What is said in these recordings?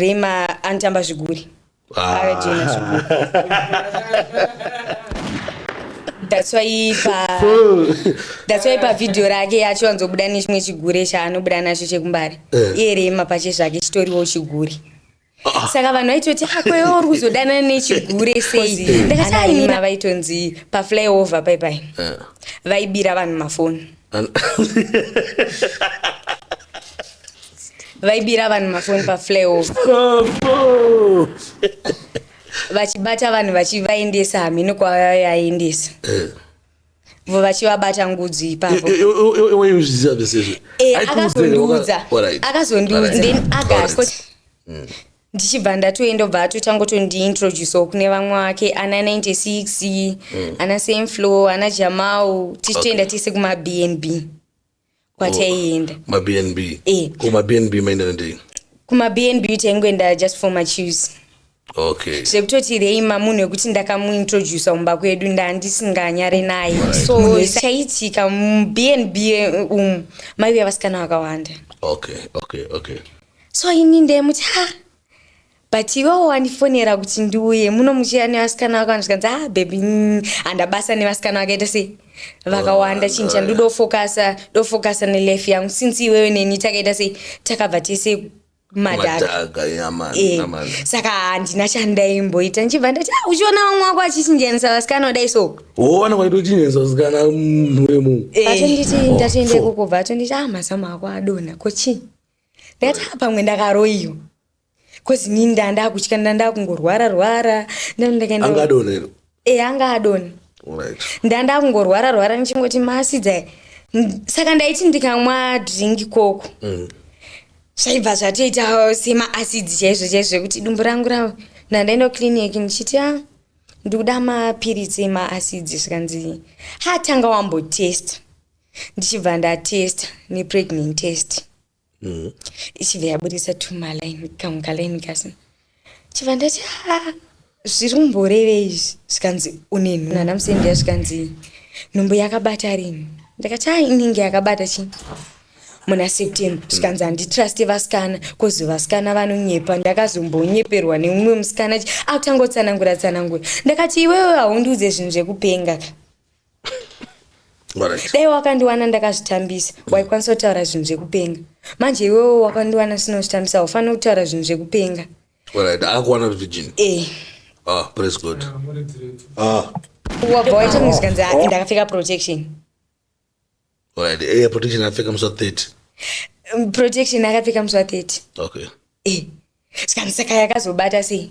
Rema anotamba zviguri. Ah. Akajoina zviguri. That's why pa That's why pa video rake achiwanzobuda nechimwe chigure chaanobuda nacho chekumbare. Eh. Iye Rema pache zvake chitoriwo chigure. Ah. Saka vanhu vaitoti ah ko iwe uri kuzodanana nechigure sei? Ndakati ah ini vaitonzi pa flyover pai pai. Eh. Vaibira vanhu mafoni. Vaibira vanhu mafoni paflyover vachibata vanhu vachivaendesa hameno kwavaivaendesa eh. vo vachivabata ngudzi ipapo. Eh, akazondiudza akazondiudza then August ndichibva ndatoenda obva atotanga kutondiintroducewo kune vamwe vake ana 96 ana same flow ana Jamal tichitoenda tese kumabnb kwataienda. Mabnb? Eh. Kumabnb maenda ndei? Kumabnb taingoenda just for machoose. Okay. Zvekutoti Reima munhu wekuti ndakamuintrodusa kumba kwedu ndandisinganyare naye. So chaitika mubnb umu maiuya vasikana vakawanda. Okay. So ini ndaimuti ha but iwewo wandifonera kuti ndiuye muno muchiya nevasikana vakawanda zvikanzi ah baby handabasa nevasikana vakaita sei vakawanda chinhu chandodofokasa dofokasa nelife yangu since iwewe neni takaita sei takabva tese madhaka. Eh, saka handina chandaimboita ndichibva ndati ah, uchiona vamwe wako achichinjanisa vasikana wadai so woona kwaita uchinjanisa vasikana muremu. Eh. Atonditi ndatoenda ikoko bva atonditi ah mazamu ako adonha ko chii ndakati ah pamwe ndakaroyiwa kozi inini ndandakutya ndandakungorwara rwara ndakaenda anga adonha ero eh anga adonha. Ndandakungorwara rwara ndichingoti masidza saka ndaiti ndikamwa drink koko zvaibva zvatoita semaasids chaizvo chaizvo zvekuti dumbu rangu ra ndandaenda kuclinic ndichiti ah ndikuda mapiritsi emaasids zvikanzi ha tanga wambotesta ndichibva ndatesta nepregnant test ichibva yabudisa tumalaini kamwe kalaini kasi chibva ndati ha zviri kumborevei izvi zvikanzi une nhumbu ndandamusendeya zvikanzi nhumbu yakabata rini ndakati ha inenge yakabata chii muna September zvikanzi handitrust vasikana kozi vasikana vanonyepa ndakazombonyeperwa neumwe musikana akutangotsanangura tsanangura ndakati iwewe haundiudze zvinhu zvekupenga ka dai wakandiwana ndakazvitambisa waikwanisa kutaura zvinhu zvekupenga manje iwewe wakandiwana usina kuzvitambisa haufaniri kutaura zvinhu zvekupenga. Akakuwana virgin? Eh. Ah, praise God. Ah. Wabva waita kunge zvikanzi ah, ndakapfeka protection. Alright, eh, protection akapfeka musi wa 30. Protection akapfeka musi wa 30. Okay. Eh. Zvikanzi saka yakazobata sei?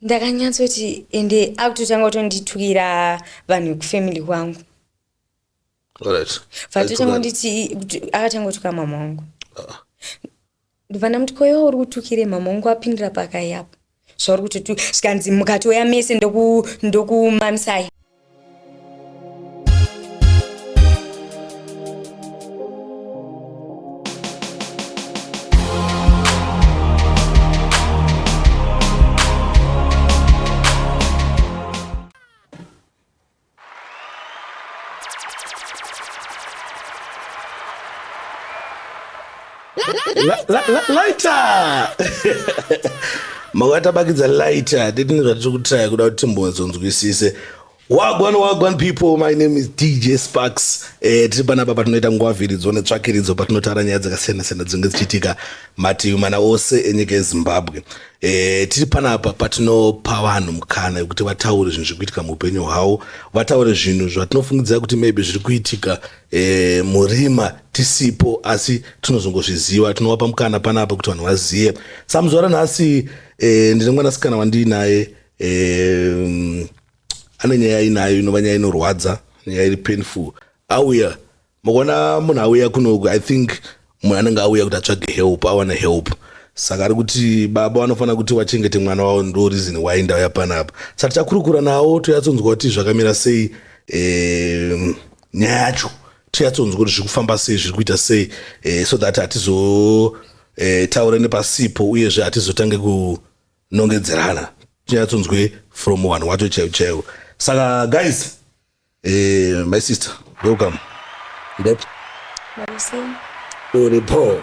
Ndakanyatsoti ende akutotanga kutonditukira vanhu vekufamily kwangu. Alright. Vatotanga kunditi akatanga kutuka mama wangu. Ah. Ndobva ndamuti ko iwe uri kutukire mama wangu apindira pakai apo zvauri kutotu zvikanzi mukatouya mese ndokumamisai. Lighter makatabakidza lighter titine zvatiri kutraya kuda kuti timbonzonzwisise. Wagwan wagwan people, my name is DJ Sparks. Eh, tiri panapa patinoita nguva vhiridzo netsvakiridzo patinotaura nyaya dzakasiyana siyana dzinenge dzichiitika mativi mana ose enyika yeZimbabwe. Eh, tiri panapa patinopa vanhu mukana wekuti vataure zvinhu zviri kuitika muupenyu hwavo, vataure zvinhu zvatinofungidzira kuti maybe zviri kuitika eh, murima tisipo, asi tinozongozviziva. Tinovapa mukana panapa kuti vanhu vazive. Samuzuva ranhasi eh, ndine mwanasikana wandiinaye eh, ane nyaya inayo inova nyaya inorwadza, nyaya iri painful. Auya mukuona munhu auya kunoku, I think munhu anenge auya kuti atsvage help, awane help. Saka ari kuti baba vanofanira kuti vachengete mwana wavo, ndo reason why ndauya panapa. Saka tichakurukura nawo toyatsonzwa kuti zvakamira sei eh, nyaya yacho, toyatsonzwa kuti zviri kufamba sei, zviri kuita sei eh, so that hatizo eh, taure nepasipo, uyezve hatizotange kunongedzerana, tinyatsonzwe from vanhu wacho chaivo chaivo. Saka guys, eh, my sister, welcome. Ndep. Uripo.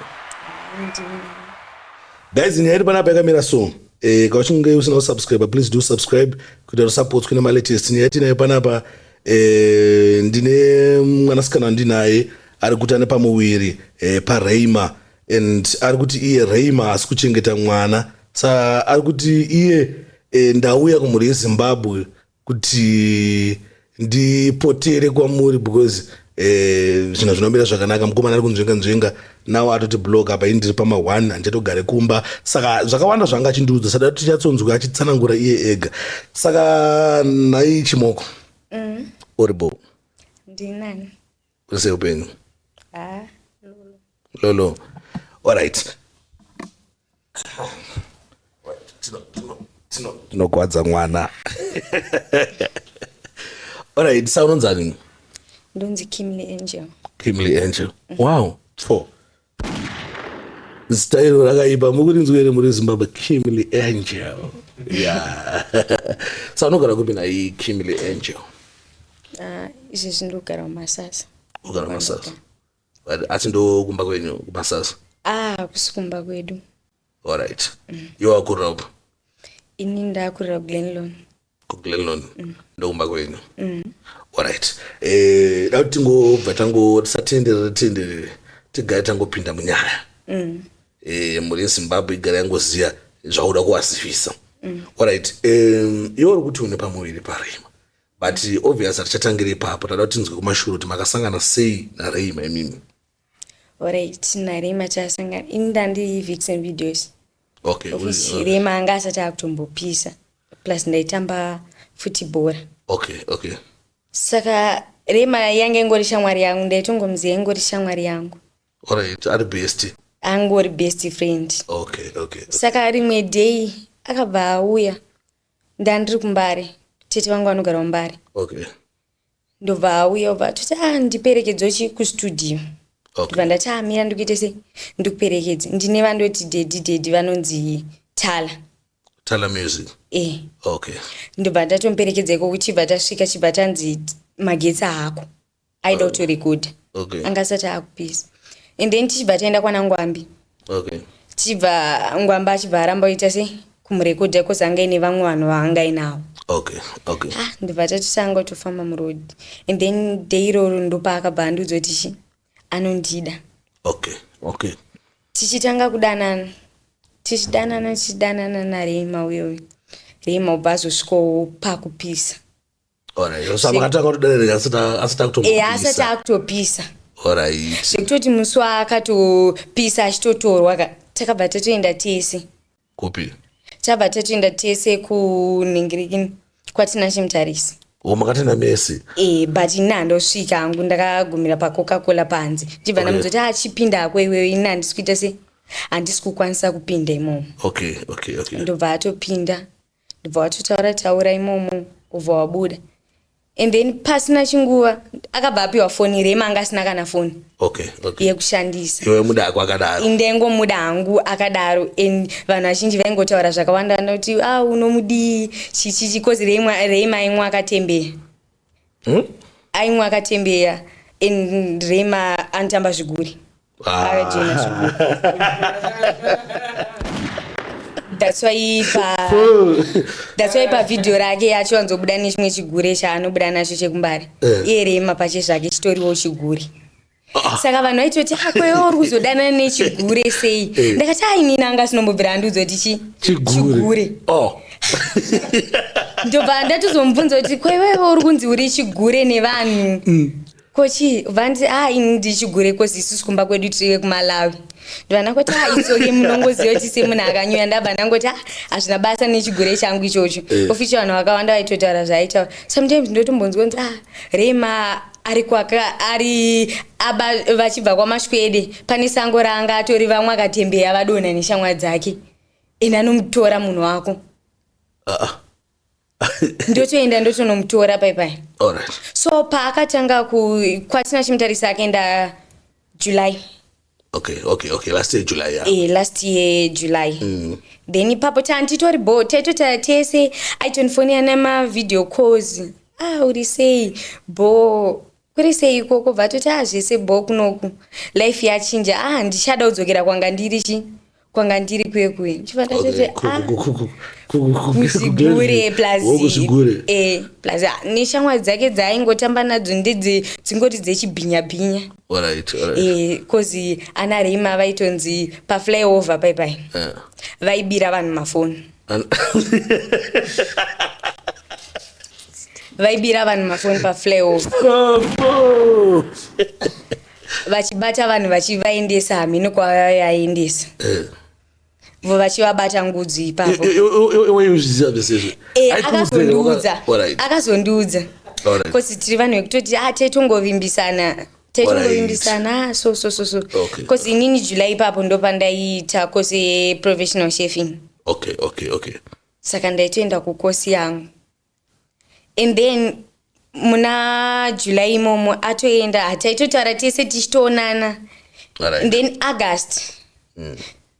Guys, nyaya iri panapa yakamira so. Kana uchinge usina kusubscribe, please do subscribe kuita usupportwe nemalatest. Nyaya yatinayo panapa, ndine mwanasikana wandinaye ari kuti ane pamuviri paReima, and ari kuti iye Reima asi kuchengeta mwana. Sa ari kuti iye ndauya kumhuri yeZimbabwe kuti ndipotere kwamuri because zvinhu zvinomira zvakanaka. Mukomana ari kunzvenga nzvenga nawo, atoti blog apa, ini ndiri pama1, handichatogare kumba. Saka zvakawanda zvanga achindiudza, saka tichatsonzwa achitsanangura iye ega. Saka nhai Chimoko, uribo? Ndinani. Uri sei upenyu? Ha. Lolo. Alright, tinogwadza mwana. Alright, sa unonzani? Ndonzi Kimly Angel. Kimly Angel, wow, four zita iro rakaipa. Mukurinzwa here muri Zimbabwe? Kimly Angel, yeah. Sa unogara kupi nai, Kimly Angel? Ah, izvezvi ndogara muMasasa. Ugara muMasasa, asi ndokumba kwenyu kuMasasa? Ah, kusi kumba kwedu. Alright, iwe wakurira upo? Ini ndakurira kuGlen Lorne. KuGlen Lorne ndokumba kwenyu. Alright, da kuti tingobva tango, tisatenderere tenderere, tigare tangopinda munyaya. Mhuri yeZimbabwe igare yangoziva zvauda kuvazivisa. Alright, iwe uri kuti une pamuviri paReima, but obvious hatichatangira ipapo. Tada kuti tinzwe kumashure kuti makasangana sei naReima imimi. Alright, naReima tasangana, ini ndandiri Vixen Videos. Okay. Rema anga asati akutombopisa, plus ndaitamba futi bhora. Saka Rema yanga ingori shamwari yangu, ndaitongomuziva ingori shamwari yangu. Alright, ari best. Angori best friend. Saka rimwe day akabva auya, ndandiri kuMbare, tete vangu vanogara muMbare. Ndobva auya, obva atoti, "A, ndiperekedzochi kustudio." Ndobva ndati, "Amira, ndikuite sei, ndikuperekedze." Ndine vandoti daddy, daddy vanonzi Tala. Tala Music. E. Okay. Ndobva ndatomuperekedza ikoko. Chibva tasvika, chibva tanzi magetsi haako, aida kutorekodha. Anga asati akupisa. And then tichibva taenda kwana Ngwambi. Tichibva Ngwambi achibva aramba kuita sei, kumurekodha, cause anga ine vamwe vanhu vaanga inavo. Ah, ndobva tatotanga kutofamba muroad, and then day iroro ndopaakabva andiudza kuti chi anondida. Tichitanga kudanana, tichidanana, tichidanana naReima uyoyo. Reima ubva azosvikawo pakupisa. Alright, so makatanga kutodanana asati E, asati akutombopisa? Akutopisa. Zvekutoti musi waakatopisa achitotorwa ka, takabva tatoenda tese. Kupi? Tabva tatoenda tese kunhingirikini kwatina Chimutarisi. O, makatenda mese? E, but ini handosvika hangu, ndakagumira paCoca Cola panze. Ndibva ndamudza kuti achipinda ako iweyo, ini handisi kuita sei, handisi kukwanisa kupinda imomo. Ndobva atopinda, ndobva watotaura taura imomo, ubva wabuda. And then pasina chinguva akabva apiwa foni. Rema anga asina kana foni yekushandisa. Iwe mudako akadaro? Indengomuda hangu akadaro, and vanhu vazhinji vaingotaura zvakawanda wanda kuti, "A, unomudii?" Chichichi, cause Reima aimwa akatembeya. Aimwa akatembeya, and Reima anotamba zviguri. Akajoina zviguri, that's why pavhidhiyo rake achiwanzobuda nechimwe chigure chaanobuda nacho chekuMbare. Iye Rema pache zvake chitoriwo chigure. Saka vanhu vaitoti, "Akwewe uri kuzodanana nechigure sei?" Ndakati, "Ainini anga sinombobvira andiudza kuti chi Chigure. Oh. Ndobva ndatozomubvunza kuti, "Kwaiwewe uri kunzi uri chigure nevanhu, kochi?" Vanti, "A, ini ndichigure cause isusu kumba kwedu tiri kuMalawi." Ndobva ndangoti, "A, itsoke, munongoziva kuti semunhu akanyuya." Ndabva ndangoti, "A, hazvina basa nechigure changu ichocho." Ofichi vanhu vakawanda vaitotaura zvaaitaura. Sometimes ndotombonzwa kunzi, "A, Rema ari kwaka ari aba vachibva kwaMashwede, pane sango raanga atori vamwe akatembeya, vadonha neshamwari dzake, ende anomutora munhu wako." Ndotoenda ndotonomutora paipai. So paakatanga kwatina Chimutarisa, akaenda July. Okay, last year July, yeah. Last year July. Then ipapo tanditori bo, taitota tese, aitondifonera nemavideo calls, "Ah, uri sei bo, kuri sei ikoko?" Bva toti, "Ah, zvese bo kunoku, life yachinja. Ah, ndichada kudzokera kwanga ndiri chi Kwanga ndiri kuye kuye, ndichibva ndatoti, ah, kuzvigure plus. Kuzvigure. Plus, ah, neshamwari dzake dzaaingotamba nadzo ndedze dzingoti dzechibhinya-bhinya. Alright alright 'Cause ana Reima vaitonzi paflyover paipai vaibira vanhu mafoni. Vaibira vanhu mafoni paflyover, vachibata vanhu vachivaendesa hamhino kwavaiaendesa. Vo vachivabata ngudzi ipapo. Iwe uzviziva zvese izvi? Akazondiudza. Akazondiudza. 'Cause tiri vanhu vekutoti, ah, taitongovimbisana, taitongovimbisana, ah, so so so so. 'Cause inini July ipapo ndopandaiita course yeprofessional chefing. Saka ndaitoenda kukosi yangu and then muna July imomo atoenda, hataitotaura tese tichitoonana. Then August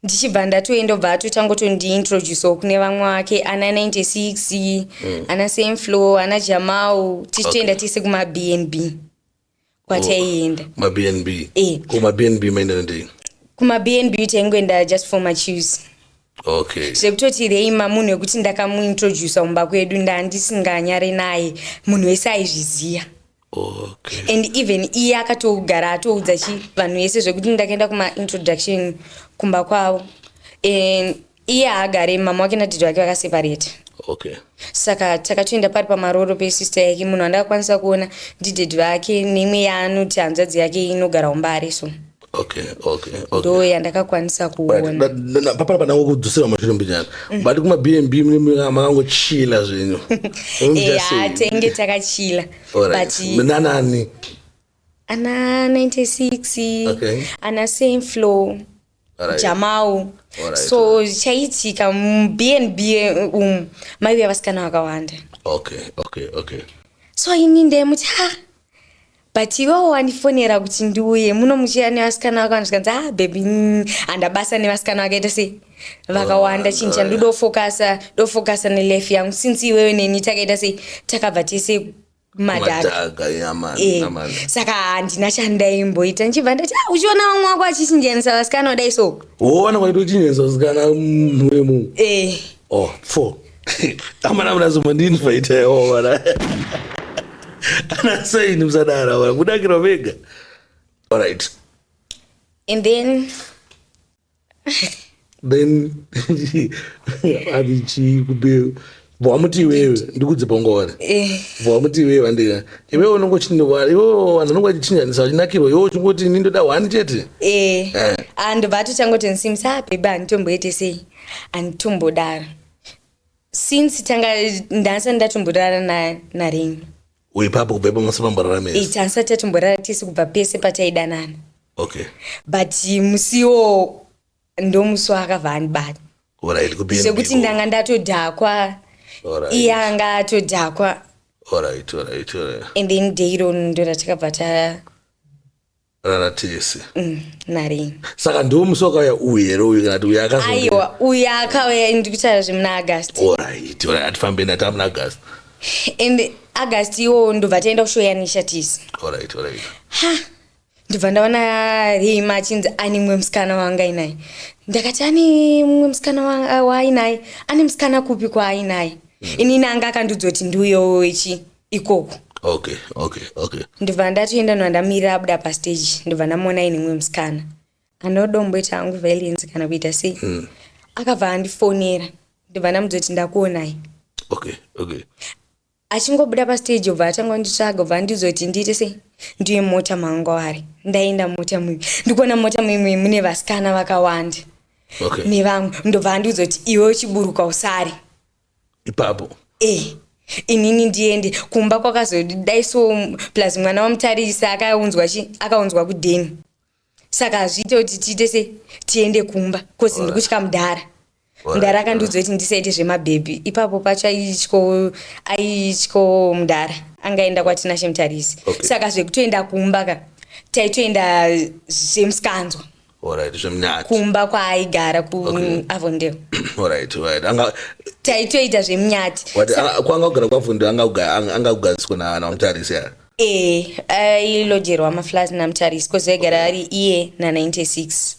ndichibva ndatoenda, obva atotangotondiintroducewo kune vamwe vake, ana 96, ana Sameflow, ana Jamau, tichitoenda tese kumaBnB kwataienda. MaBnB? KumaBnB maenda nendei? KumaBnB taingoenda just for machills. Zvekutoti Reima munhu wekuti ndakamuintroduca mumba kwedu, ndandisinganyare naye, munhu wese aizviziva. And even iye akatogara atoudza chi vanhu vese zvekuti ndakaenda kumaintroduction kumba kwavo, and iye haagare, mama wake nadhidhi wake vakaseparata. Saka takatoenda pari pamaroro pesister yake. Munhu andakakwanisa kuona ndidhedhi vake neimwe yaanoti hanzvadzi yake inogara umbare, so ndo yandakakwanisa kuona. Papana pandango kudzosera mashure mbijana, but kumaBnB makangochila zvenyu? Eya, tenge takachila, but Nanani? Ana 96, ana Same Flow, Jamau. So chaitika muBnB umu maiuya vasikana vakawanda. So ini ndaimuti, ha, but iwewo wandifonera kuti ndiuye muno muchiya nevasikana vakawanda. Zvikanzi, ah, baby, handabasa nevasikana vakaita sei, vakawanda. Chinhu chandodofokasa, dofokasa nelife yangu, since iwewe neni takaita sei, takabva tese madhaka. Madhaga, yeah, man. Saka handina chandaimboita. Ndichibva ndati, ah, uchiona vamwe wako achichinjanisa vasikana kudai so. Woona kwaita uchinjanisa vasikana muremu? Oh, four. Amana, munazomandinvaita iwo mana ana saini, musadaro amana, kudakirwa vega. Alright. And then Then avichi kube wamuti iwewe ndikudze pongore. Wamuti iwewe andika iwewe unongochinwa, iwewe vanhu vanonge vachichinjanisa vachinakirwa, iwewe uchingoti ini ndoda one chete. Andobva atotangoti nsimusa, ah, baby, handitomboite sei, handitombodaro since tanga ndandisati ndatomborara naReima. Uipapo kubva ipo masipamborarama? Tansati tatomborara tese kubva pese pataidanana. But musiwo ndomusi waakabva andibata. Alright, ku BNB. Zvekuti ndanga ndatodhakwa, iye anga atodhakwa. Alright alright alright And then day iroro ndo ratakabva ta Rara tese. naReima. Saka ndiwo musi wakauya uyu here uyu, kana kuti uyu akazo? Aiwa, uyu akauya, ndikutaura zvemuna August. Alright, atifambe ndati amuna August. And August iwowo ndobva taenda kushow yaNisha Tisi. Alright alright Ha, ndobva ndaona Reima achinzi ane mumwe musikana waanga ainaye. Ndakati, ane mumwe musikana waainaye? Ane musikana kupi kwaainaye? Inini anga akandiudza kuti ndiuyewo wechi ikoko. Ndobva ndatoenda, ndobva ndamirira abuda pastage, ndobva ndamuona aine mumwe musikana. Anodomboita hangu violence kana kuita sei. Akabva andifonera, ndobva ndamudza kuti ndakuonai. Achingobuda pastage, obva atanga kunditsvaga, obva andiudza kuti ndiite sei, ndiye mota mangu ari. Ndaenda mota muimi, ndikuona mota muimi mune vasikana vakawanda nevamwe. Ndobva andiudza kuti iwe uchiburuka usare ipapo. Inini ndiende kumba kwakazodai. So plus mwana wamutarisa akaunzwa chi, akaunzwa kudheni, saka hazviite kuti tiite sei, tiende kumba, 'cause ndikutya mudhara. Mudhara akandiudza kuti ndisaite zvemabhebhi ipapo pacho. Aityo mudhara, angaenda kwaTinashe Mutarisi. Saka zvekutoenda kumba ka, taitoenda zvemusikanzwa. Alright, zvemunyati. Kumba kwaaigara kuAvondale. Alright alright anga Taitoita zvemunyati. Kwanga kugara kwaVondale, anga kugariswa namutarisi ya? E, ailojerwa maflats naMutarisi, cause aigara ari iye na96.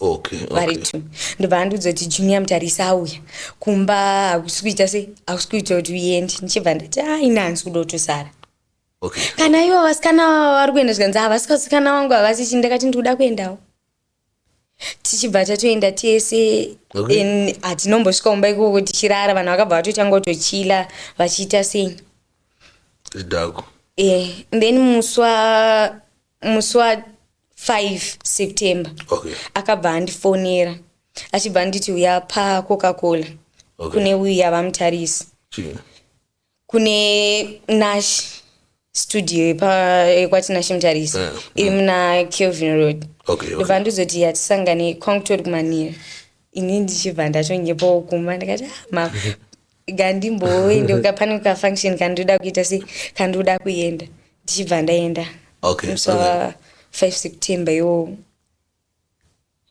Vari two. Ndobva andiudza kuti Junior Mutarisi auya kumba, hakusi kuita sei, hakusi kuita kuti uende. Ndichibva ndati, "A, ini handisi kuda kutosara." Kana ivo vasikana vari kuenda, zvikanzi, "Havasi vasikana vangu, havasi chi." Ndakati ndikuda kuendawo. Tichibva tatoenda tese. Hatinombosvika kumba ikoko tichirara, vanhu vakabva vatotanga kutochila vachiita sei. Zvidhako. Then musi wa 5 September akabva andifonera, achibva anditi, "Uya paCoca-Cola." Kune uya vaMutarisi. Chii? Kune Nash Studio yekwaTinashe Mutarisi, iri muna Kelvin Road. Ndobva ndizoti, "Yatisangane." Kwangutori kumanira, ini ndichibva ndatonyepawo kumba, ndikati, "Ah, ma gandimboende, pane kafunction kandoda kuita sei, kandoda kuenda." Ndichibva ndaenda musi wa 5 September iwowo.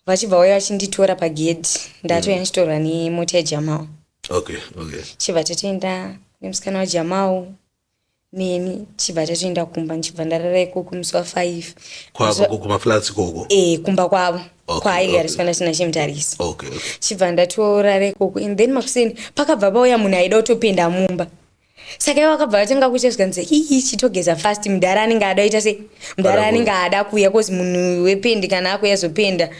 Vachibva vauya vachinditora pagedhi, ndatouya ndichitorwa nemota yaJamal. Chibva tatoenda nemusikana waJamal neni, chibva tatoenda kumba, ndichibva ndarara ikoko musi wa5. Kwako kumaflats ikoko? E, kumba kwavo, kwaaigariswa naTinashe Mutarisi. Chibva ndatorara ikoko, and then makuseni pakabva pauya munhu aida kutopinda mumba. Saka ivo vakabva vatanga kuita, zvikanzi, "Ii, chitogeza fast, mudhara anenge ada kuita sei, mudhara anenge ada kuuya." Cause munhu wependi kana akuuya zopenda,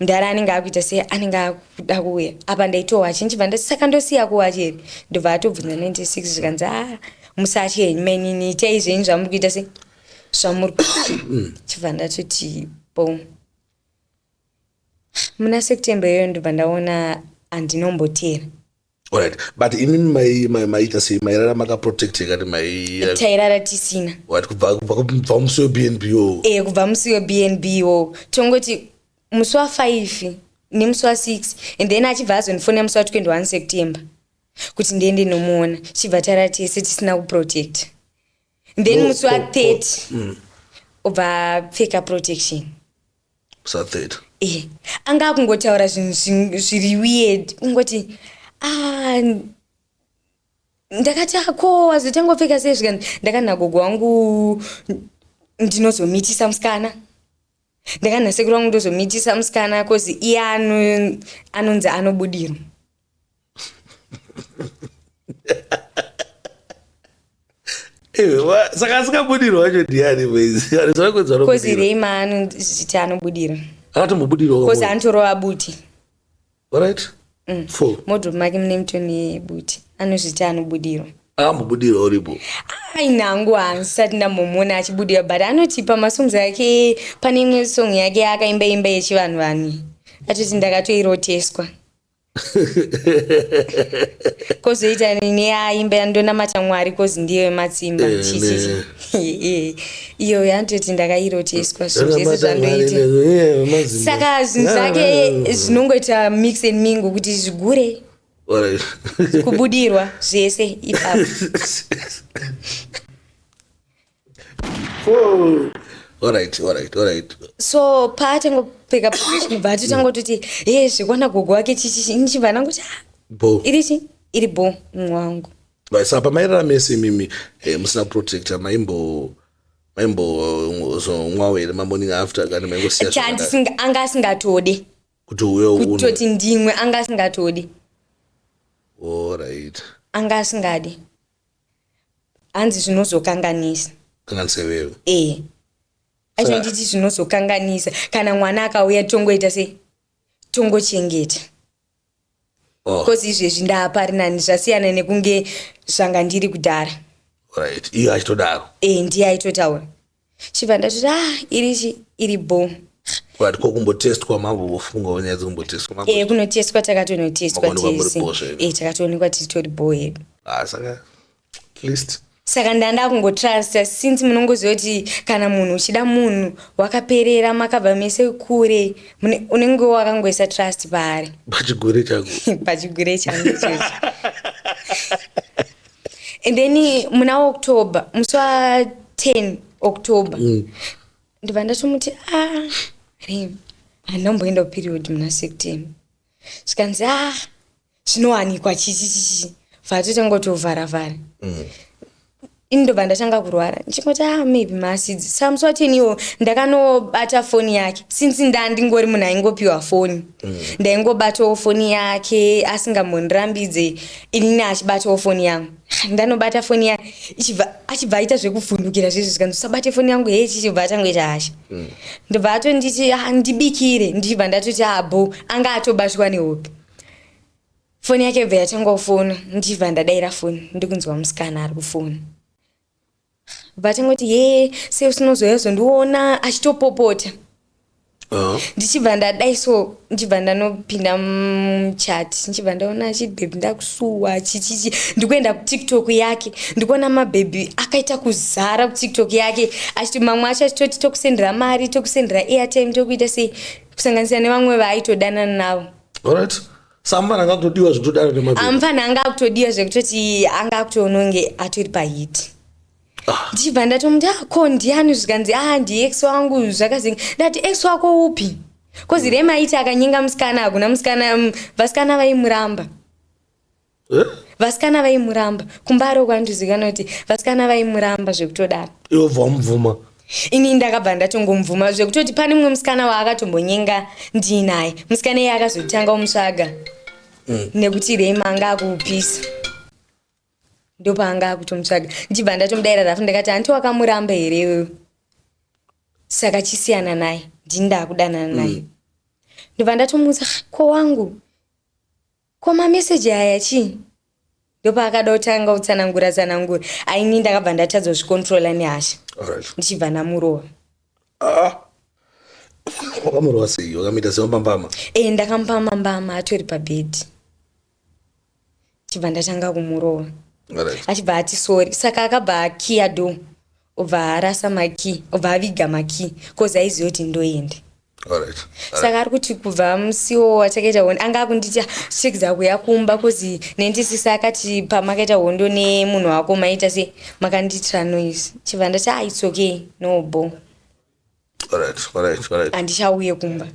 mudhara anenge akuita sei, anenge akuda kuuya. Apa ndaitowachi, ndichibva ndati, "Saka ndosiya kuwachi here?" Ndobva atobvunza 96, zvikanzi, "A, musatye henyu mainini, itai zvenyu zvamuri kuita sei, zvamuri kuita." Chibva ndatoti bo. Muna September iyoyo ndobva ndaona handinombotera. Alright, but imimi maita sei? Mairara makaprotecte kati mai? Tairara tisina. Right, kubva musi weBnB yo? E, kubva musi weBnB wo, tongoti musi wa5 nemusi wa6, and then achibva azondifonera musi wa21 September kuti ndiende nomuona. Chibva tara tese tisina kuprotect. Then musi wa30 ubva apfeka protection. Musi wa30? E, anga akungotaura zvinhu zviri weird, kungoti, "Ah, ndakati ako wazotangopfeka sei?" Zvikani, "Ndakati nagogo wangu ndinozomitisa musikana, ndakati nasekuru wangu ndozomitisa musikana, cause iye anonzi anobudirwa." Ewe, saka asingabudirwa wacho ndiani? Cause Reima anozviti anobudirwa. Akatombobudirwa? Cause anotorova buti. Alright, four. Modrobe make mune mutoni yebuti, anozviti anobudirwa. Akambobudirwa uripo? Ainangu handisati ndambomuona achibudirwa, but anoti pamasongs ake, pane imwe song yake yaakaimba imba yechivanhu vanhu, atoti, "Ndakatoiroteswa." Kwozoita neyaimba yandonamata Mwari, cause ndiyo yematsimba. Chichichi iyo yanototi, "Ndakairoteswa." Zvinhu zvese zvandoita, saka zvinhu zvake zvinongoita mix and mingle, kuti zvigure, kubudirwa, zvese ipapo. Alright. So paatangopfeka, bva atotangototi, "He, zvekwana gogo wake chichichi." Ndichibva ndangoti, "Ah, bo." Iri chi, iri bo, mumwe wangu. Right, saka pamairara mese imimi, musina protector, maimbozomwawo here mamorning after, kana maingosiya zvakadaro? Anga asingatodi. Kuti uyo unwe? Kutoti ndimwe, anga asingatodi. Anga asingadi, hanzi zvinozokanganisa. Kanganisa iwewe? E, achonditi zvinozokanganisa kana mwana akauya, tongoita sei, tongochengeta. Cause izvezvi ndaapari nani, zvasiyana nekunge zvanga ndiri kudhara. Right, iyo achitodaro? E, ndiye aitotaura. Chibva ndatoti, "Ah, irichi, iri bo." Right, ko kumbotestwa, mambofungawo nyaya dzekumbotestwa? E, kunotestwa, takatonotestwa. Makaonekwa muri Tese. Bho zvedu. E, takatoonekwa titori bo hedu. Ah, saka at least. Saka ndanda kungotrusta, since munongoziva kuti kana munhu uchida munhu wakaperera, makabva mese kure, unenge wakangoisa trust paari. Pachigure chako. Pachigure changu ichocho. And then muna October, musi wa10 October, ndibva ndatomuti, "A, rem, handamboenda kuperiod muna September." Zvikanzi, "A, zvinowanikwa chichi chichi." Bva totanga kutovharavhara. Ini ndobva ndatanga kurwara, ndichingoti, "Ah, maybe maacids." Saka musi wa10 iwo ndakanobata foni yake, since ndandingori munhu aingopiwa foni. Ndaingobatawo foni yake asingambondirambidze, inini achibatawo foni yangu. Ndanobata foni yake, achibva aita zvekuvhundukira zvezvi, zvikanzi, "Usabate foni yangu." He, chichibva atangoita hasha. Ndobva atonditi, "Ah, ndibikire." Ndichibva ndatoti, "Abo." Ah, anga atobatwa nehope. Foni yake bva yatanga kufona, ndichibva ndadayira foni, ndikunzwa musikana ari kufona. Vatangoti, "Ye, sei usinozoya zondiona?" Achitopopota. Ndichibva ndadai so, ndichibva ndanopinda muchat, ndichibva ndaona achiti, "Baby, ndakusuwa," chichichi. Ndikuenda kuTikTok yake, ndikuona mabhebhi akaita kuzara kuTikTok yake, achiti mamwe acho achitoti, "Tokusendera mari, tokusendera airtime, tokuita sei," kusanganisira nevamwe vaaitodanana navo. Alright, samufana anga kutodiwa zvekutodaro nemabhebhi? Amufana anga akutodiwa zvekutoti anga akutoononge atori pahit. Ndichibva ndatomuti, "Ah, ko ndiani?" Zvikanzi, "Ah, ndiex wangu." Zvakazinga. Ndati, "Ex wako upi?" 'Cause remaiti akanyenga musikana, hakuna musikana, vasikana vaimuramba. Eh? Vasikana vaimuramba kumbaro kwandizikanwa kuti vasikana vaimuramba zvekutodaro. Iwe bva wamubvuma? Ini ndakabva ndatongomubvuma, zvekutoti pane mumwe musikana waakatombonyenga ndiinaye. Musikana iye akazotanga kumutsvaga nekuti Rema anga akupisa, ndopaanga akutomutsvaga. Ndichibva ndatomudayira rafu, ndakati, "Hanti wakamuramba here iwewe? Saka chisiyana naye, ndini ndaakudanana naye." Ndobva ndatomuudza, "Ko wangu, ko mameseji aya chii?" Ndopaakada kutanga kutsanangura tsanangura. Aini ndakabva ndatadza kuzvicontrola nehasha. Ndichibva ndamurova. Ah. Wakamurova sei? Wakamuita semapambama? E, ndakamupa mambama atori pabhedhi, chibva ndatanga kumurova. Achibva ati sorry. Saka akabva akiya door, obva arasa makey, obva aviga makey, 'cause aiziva kuti ndoenda. Saka ari kuti kubva musiwo watakaita hondo, anga akunditi chekudza kuya kumba, 'cause nendisisi akati, "Pamakaita hondo nemunhu wako, maita sei? Makandiitira noise." Chibva ndati, "Ah, it's okay, no bo." Handichauye kumba.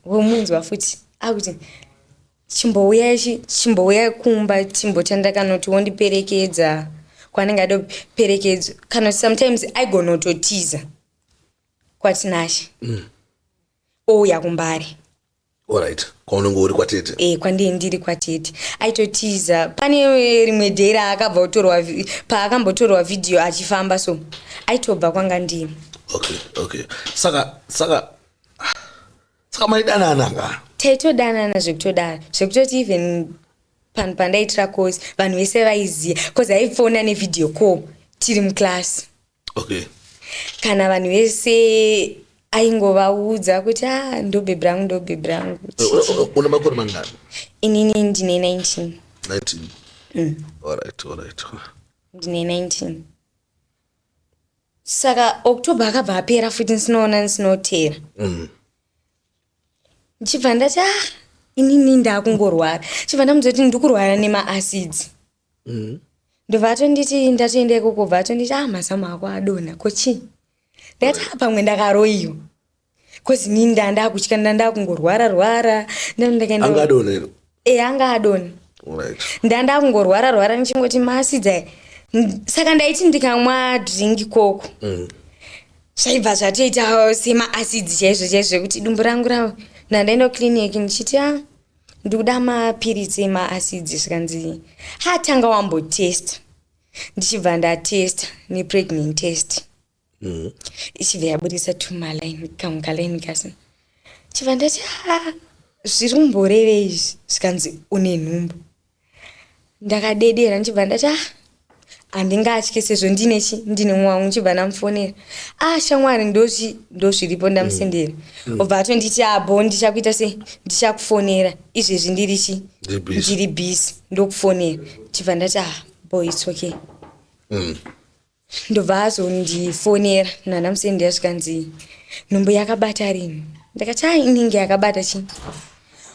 Womunzwa futi akuti, "Chimbouya, chimbouya kumba, timbotanda," kana kuti wondiperekedza kwanenge ada kuperekedzwa, kana kuti sometimes aigonototiza kwaTinashe ouya kuMbare. Alright, kwaunenge uri kwatete? E, kwandii ndiri kwatete aitotiza. Pane rimwe day raakabva kutorwa paakambotorwa vhidhiyo achifamba, so aitobva kwanga ndiri. Okay, saka maidanana ka? Taitodanana zvekutodaro, zvekutoti even panhu pandaitira course vanhu vese vaiziva, 'cause aifona nevideo call tiri muclass. Kana vanhu vese aingovaudza kuti, "A, ndo bhebhi rangu, ndo bhebhi rangu." Una makore mangani? Inini ndine 19. 19. Alright. Ndine 19. Saka October akabva apera futi ndisinoona, ndisinotera. Ndichibva ndati, "Ah, inini ndakungorwara." Chibva ndamudza kuti ndikurwara nemaacids. Ndobva atonditi, ndatoenda ikoko, bva atonditi, "Ah, mazamu ako adonha, ko chii?" Ndakati, "Ah, pamwe ndakaroyiwa," 'cause inini ndandakutya, ndandakungorwara rwara. Anga adonha here? E, anga adonha. Ndandakungorwara rwara, ndichingoti maacids aya. Saka ndaiti ndikamwa drink koko, zvaibva zvatoita semaacids chaizvo chaizvo, zvekuti dumbu rangu ravo. Ndandaenda kuclinic ndichiti, "A, ndikuda mapiritsi emaacids." Zvikanzi, "Hatanga wambotesta." Ndichibva ndatesta nepregnant test, ichibva yabudisa tumaline, kamwe kalaini kasi. Chibva ndati, "A, zviri kumborevei izvi?" Zvikanzi, "Une nhumbu." Ndakadedera, ndichibva ndati, "Ah, handingatyi sezvo ndine chi ndine mwangu." Ndichibva ndamufonera, "A, shamwari, ndozvi ndozviripo." Ndamusendera, obva atonditi, "Abo, ndichakuita sei? Ndichakufonera izvezvi, ndiri chi Ndiri busy." Ndiri busy, ndokufonera. Chibva ndati, "Ah, boy, it's okay." Ndobva azondifonera, nhandamusendera, zvikanzi, "Nhumbu yakabata rini?" Ndakati, "Ai, inenge yakabata chi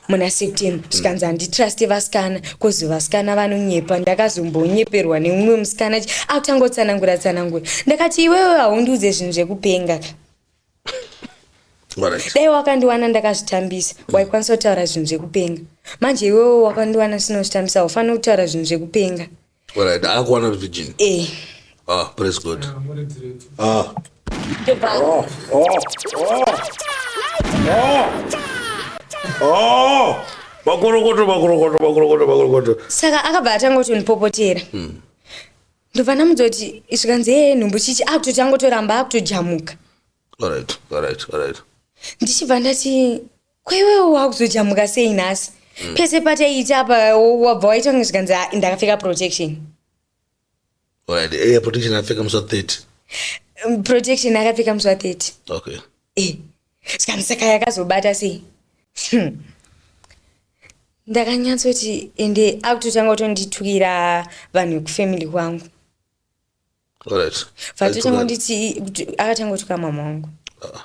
muna September." Zvikanzi, "Handitruste vasikana, 'cause vasikana vanonyepa. Ndakazombonyeperwa nemumwe musikana." Akutanga kutsanangura tsanangura. Ndakati, "Iwewe haundiudze zvinhu zvekupenga ka." Dai wakandiwana ndakazvitambisa, waikwanisa kutaura zvinhu zvekupenga. Manje iwewe wakandiwana sina kuzvitambisa, haufaniri kutaura zvinhu zvekupenga. Alright, akakuwana virgin? E. Ah, praise God. Ah. Ndobva Oh, oh, oh. Oh. Oh. Makorokoto, makorokoto, makorokoto, makorokoto. Saka akabva atanga kutondipopotera. Ndobva ndamudza kuti zvikanzi, "Ee, nhumbu chichi?" Akutoti angotoramba akutojamuka. All right. Ndichibva ndati, "Kwaiwewo wakuzojamuka sei nhasi? Pese pataiita apa wabva waita kunge." Zvikanzi, "Ah, ndakapfeka protection." All right. Eh, protection apfeka musi wa 30. Protection akapfeka musi wa 30. Okay. E, zvikanzi, "Saka yakazobata sei?" Ndakanyatsoti ende akutotanga kutonditukira vanhu vekufamily kwangu. All right. Vatotanga kunditi, akatanga kutuka mama wangu. Ah.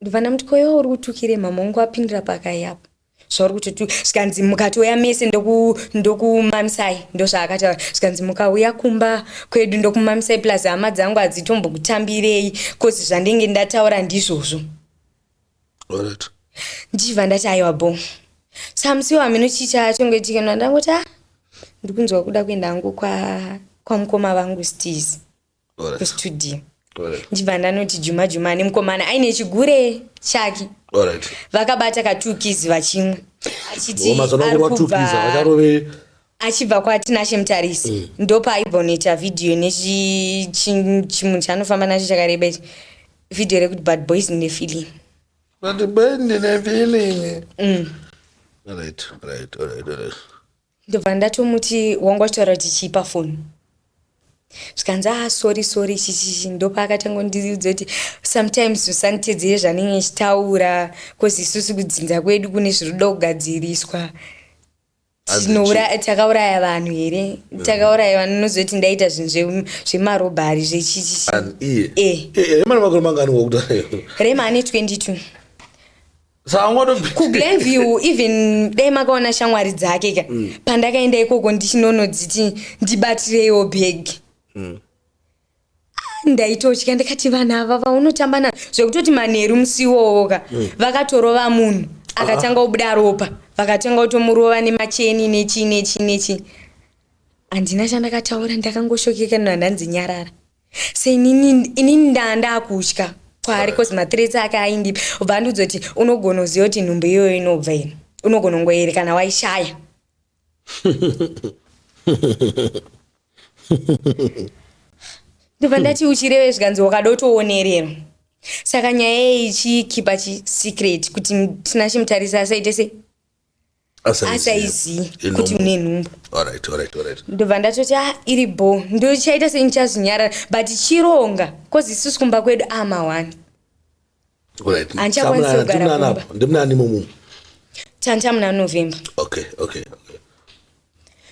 Ndobva ndamuti, "Koiwa uri kutukire mama wangu? Apindira pakai apa zvauri kutotu?" Zvikanzi, "Mukatouya mese ndokumamisai." Ndozvaakataura. Zvikanzi, "Mukauya kumba kwedu ndokumamisai, plus hama dzangu hadzitombokutambirei, cause zvandenge ndataura ndizvozvo." All right. Ndichibva ndati, "Aiwa, bo." Samusi wamino chicha chongoitika, ndangoti, "A, ndikunzwa kuda kuenda hangu kwamukoma vangu Stis kustudio." Ndichibva ndanoti juma juma nemukomana aine chigure chake. Vakabata katukizi vachimwe, achiti Mazana ari kurwa tukiza vacharove. Achibva kwaTinashe Mutarisi. Ndopaaibva unoita vhidhiyo nechimunhu chaanofamba nacho chakareba ichi, vhidhiyo rekuti "Bad Boys Ndine Feeling". But boy ndine feeling. All right. Ndobva ndatomuti, "Wanga uchitaura kuti chiipa foni?" Zvikanzi, "Ah, sorry, sorry, chichichi." Ndopaakatanga kundiudza kuti, "Sometimes usanditedzere zvanenge nchitaura, cause isusu kudzinza kwedu kune zviri kuda kugadziriswa." Hanzi Takauraya vanhu here? Takauraya vanhu? Unozoti ndaita zvinhu zvemarobhari, zvechichichi. And iye? Eh. Eh, emana makore mangani wakutaura? Rema ane 22. Saka KuGlenview, even dai makaona shamwari dzake ka. Pandakaenda ikoko ndichinonodziti ndibatireiwo bhegi, ndaitotya. Ndikati, "Vanhu ava vaunotamba navo," zvekutoti manheru musi iwowo ka, vakatorova munhu akatanga kubuda ropa, vakatanga kutomurova nemacheni, nechi nechi nechi. Handina chandakataura, ndakangoshokeka. Nhandanzi nyarara seinini, inini ndaa ndakutya kwaari, cause mathreats ake aindipa. Ubva andiudza kuti, "Unogona kuziva kuti nhumbu iyoyo inobva ino, unogona kungoere kana waishaya." Ndobva ndati, "Uchireve?" Zvikanzi, "Wakadotoonererwa." Saka nyaya iyi ichikeepa chisecret kuti Tinashe Mutarisi asaite sei, asaizivi kuti une nhumbu. All right. Ndobva ndatoti, "A, iri bo, ndochaita sei? Ndichazvinyarara, but chironga, cause isusu kumba kwedu ama1." Handichakwanisi kugara kumba. Ndimunani momumu? Tanta muna November. Okay.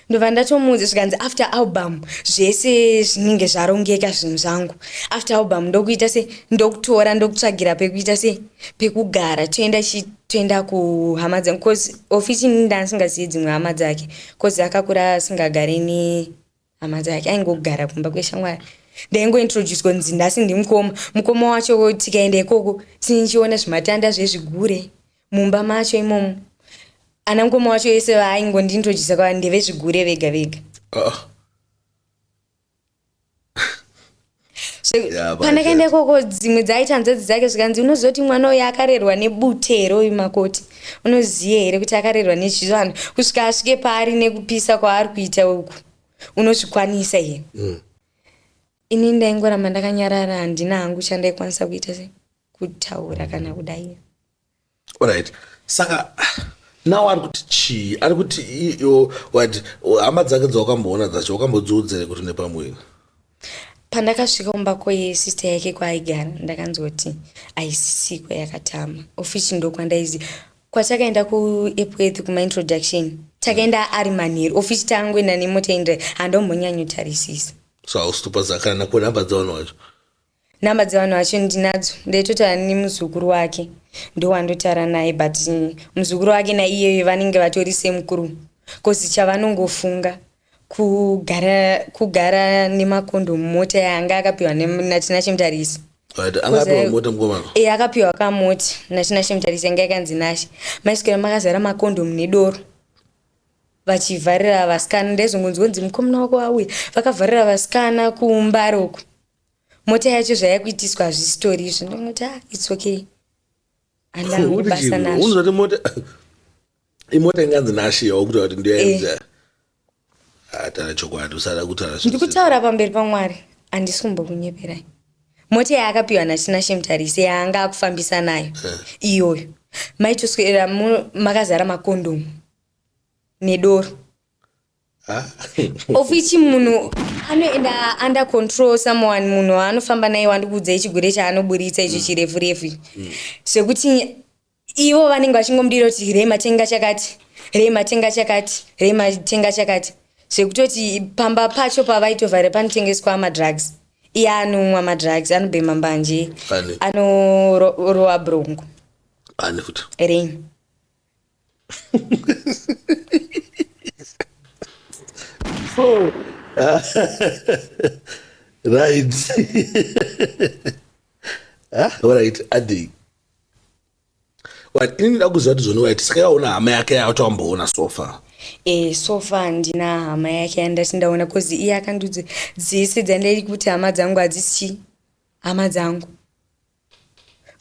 Ndobva ndatomuudza. Zvikanzi, "After album zvese zvinenge zvarongeka, zvinhu zvangu. After album ndokuita se ndokutora, ndokutsvagira pekuita se pekugara, toenda chi, toenda kuhama dzangu," cause ofisi ini ndandisingazivi dzimwe hama dzake, cause akakura asingagari nehama dzake, aingogara kumba kweshamwari. Ndaingointroducwa kunzi ndasi ndimukoma, mukoma wacho. Tikaenda ikoko tinichiona zvimatanda zvezvigure mumba macho imomo. Ana mukoma wacho ese vaaingondiintrodusa kwa ndevezvigure vega vega. Ah. Yeah, but Pandakaenda ikoko, dzimwe dzaita hanzvadzi dzake. Zvikanzi, "Unoziva kuti mwana uyu akarerwa nebutero uyu makoti? Unoziva here kuti akarerwa nezvivanhu kusvika asvike paari nekupisa kwaari kuita uku? Unozvikwanisa here?" Ini ndaingoramba ndakanyarara, handina hangu chandaikwanisa kuita se kutaura kana kudai. Alright, saka now ari kuti chii? Ari kuti what? Hama dzake dzawakamboona dzacho, wakambodziudzere kuti nepamuviri? Pandakasvika kumba kwesister yake kwaaigara, ndakanzoti aisisiko, yakatama ofisi. Ndokwandaizi kwatakaenda kuEpworth kumaintroduction, takaenda ari manheru. Ofisi tangoenda nemota indra, handombonyanyotarisisa. So hausitopa kana nakunhamba dzavanhu vacho? Namba dzevanhu vacho ndinadzo, ndaitotaura nemuzukuru wake, ndowandotaura naye, but muzukuru wake naiyeyo vanenge vatori semukuru, cause chavanongofunga kugara nemakondomu mota yaanga akapiwa naTinashe Mutarisi. Right, angapiwa mota mukomana? E, akapiwa kamota naTinashe Mutarisi, yanga yakanzi Nashe. Maiswera makazara makondomu nedoro. Vachivharira vasikana, ndaizongonzwa kunzi mukomana wako auya, vakavharira vasikana kuMbare uku. Mota yacho zvayakuitiswa hazvisitori izvo. Ndongoti, ah, it's okay, handina basa nazvo. Unozoti mota, imota inganzi Nashe wakuti kuti ndiyoenza? Taura chokwadi, usada kutaura. Ndikutaura pamberi paMwari, handisi kumbokunyeperai. Mota yaakapiwa naTinashe Mutarisi yaanga akufambisa nayo iyoyo, maitoswera makazara makondomu nedoro. Of which munhu anoenda under control someone, munhu waanofamba naye, wandikuudzai chigure chaanoburitsa icho chirefu refu, zvekuti ivo vanenge vachingomudira kuti rei matenga chakati, rei matenga chakati, rei matenga chakati, zvekutoti pamba pacho pavaitovhara panotengeswa madrugs. Iye anomwa madrugs, anobhema mbanje. Ani? Anorowa brongo. Ani futi? Rain. So right, ah, alright, adi right, ini ndida kuziva kuti zvoni, right, saka yaona hama yake yawatomboona so far? So far handina hama yake yandati ndaona, cause iye akandudza dzese dzandairi kuti hama dzangu hadzisi hama dzangu,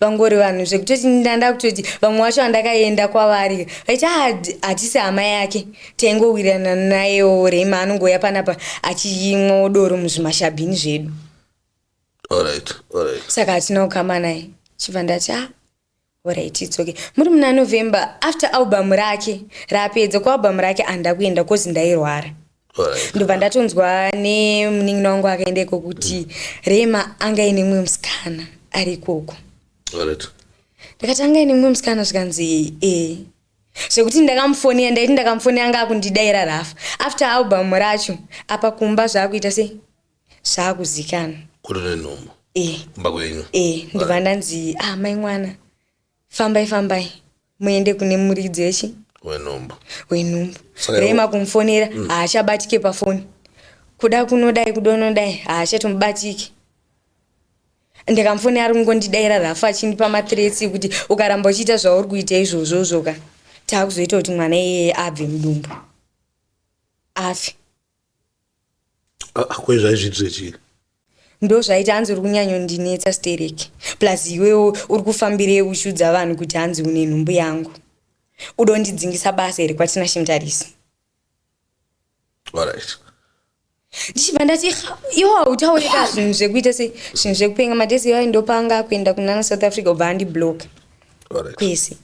vangori vanhu, zvekutoti ndanda kutoti vamwe vacho vandakaenda kwavari vaiti, "Ah, hatisi hama yake, taingowirirana nayewo Rema, anongouya panapa achimwawo doro muzvimashabhini zvedu." Alright. Saka hatina kukama naye. Chibva ndati, ah, alright, it's okay. Muri muna November, after album rake rapedza, kualbum rake handida kuenda cause ndairwara. Ndobva ndatonzwa nemunin'ina wangu akaenda iko kuti Rema anga ine mumwe musikana ari ikoko. Ndakati, anga ine mumwe musikana? Zvikanzi e. Zvekuti ndakamufonera, ndaiti ndakamufonera anga akundidaira rafa. After album racho apa, kumba zvaakuita sei, zvaakuzikana. Kuri nenhumbu? E. Kumba kwenyu? E, ndobva ndanzi, ah, mai mwana, fambai, fambai muende kune muridzi wechi wenhumbu. Wenhumbu. Rema kumufonera haachabatike pafoni, kuda kunodai, kuda unodai, haachatomubatiki. Ndikamufonera ari kungondidaira rafu, achindipa mathreats kuti ukaramba uchiita zvauri kuita izvozvozvo ka, taakuzoita kuti mwana iyeye abve mudumbu, afe. Ah, kwezvaizviitire chii? Ndo zvaita, hanzi uri kunyanyondinetsa stereki, plus iwewo uri kufambirei uchiudza vanhu kuti hanzi une nhumbu yangu? Udondidzingisa basa here kwaTinashe Mutarisi? Ndichibva ndati, "Ha, iwo hautaurika zvinhu zvekuita sei, zvinhu zvekupenga." Madhezi iwayo ndopanga akuenda kunana South Africa, ubva andibloka kwese.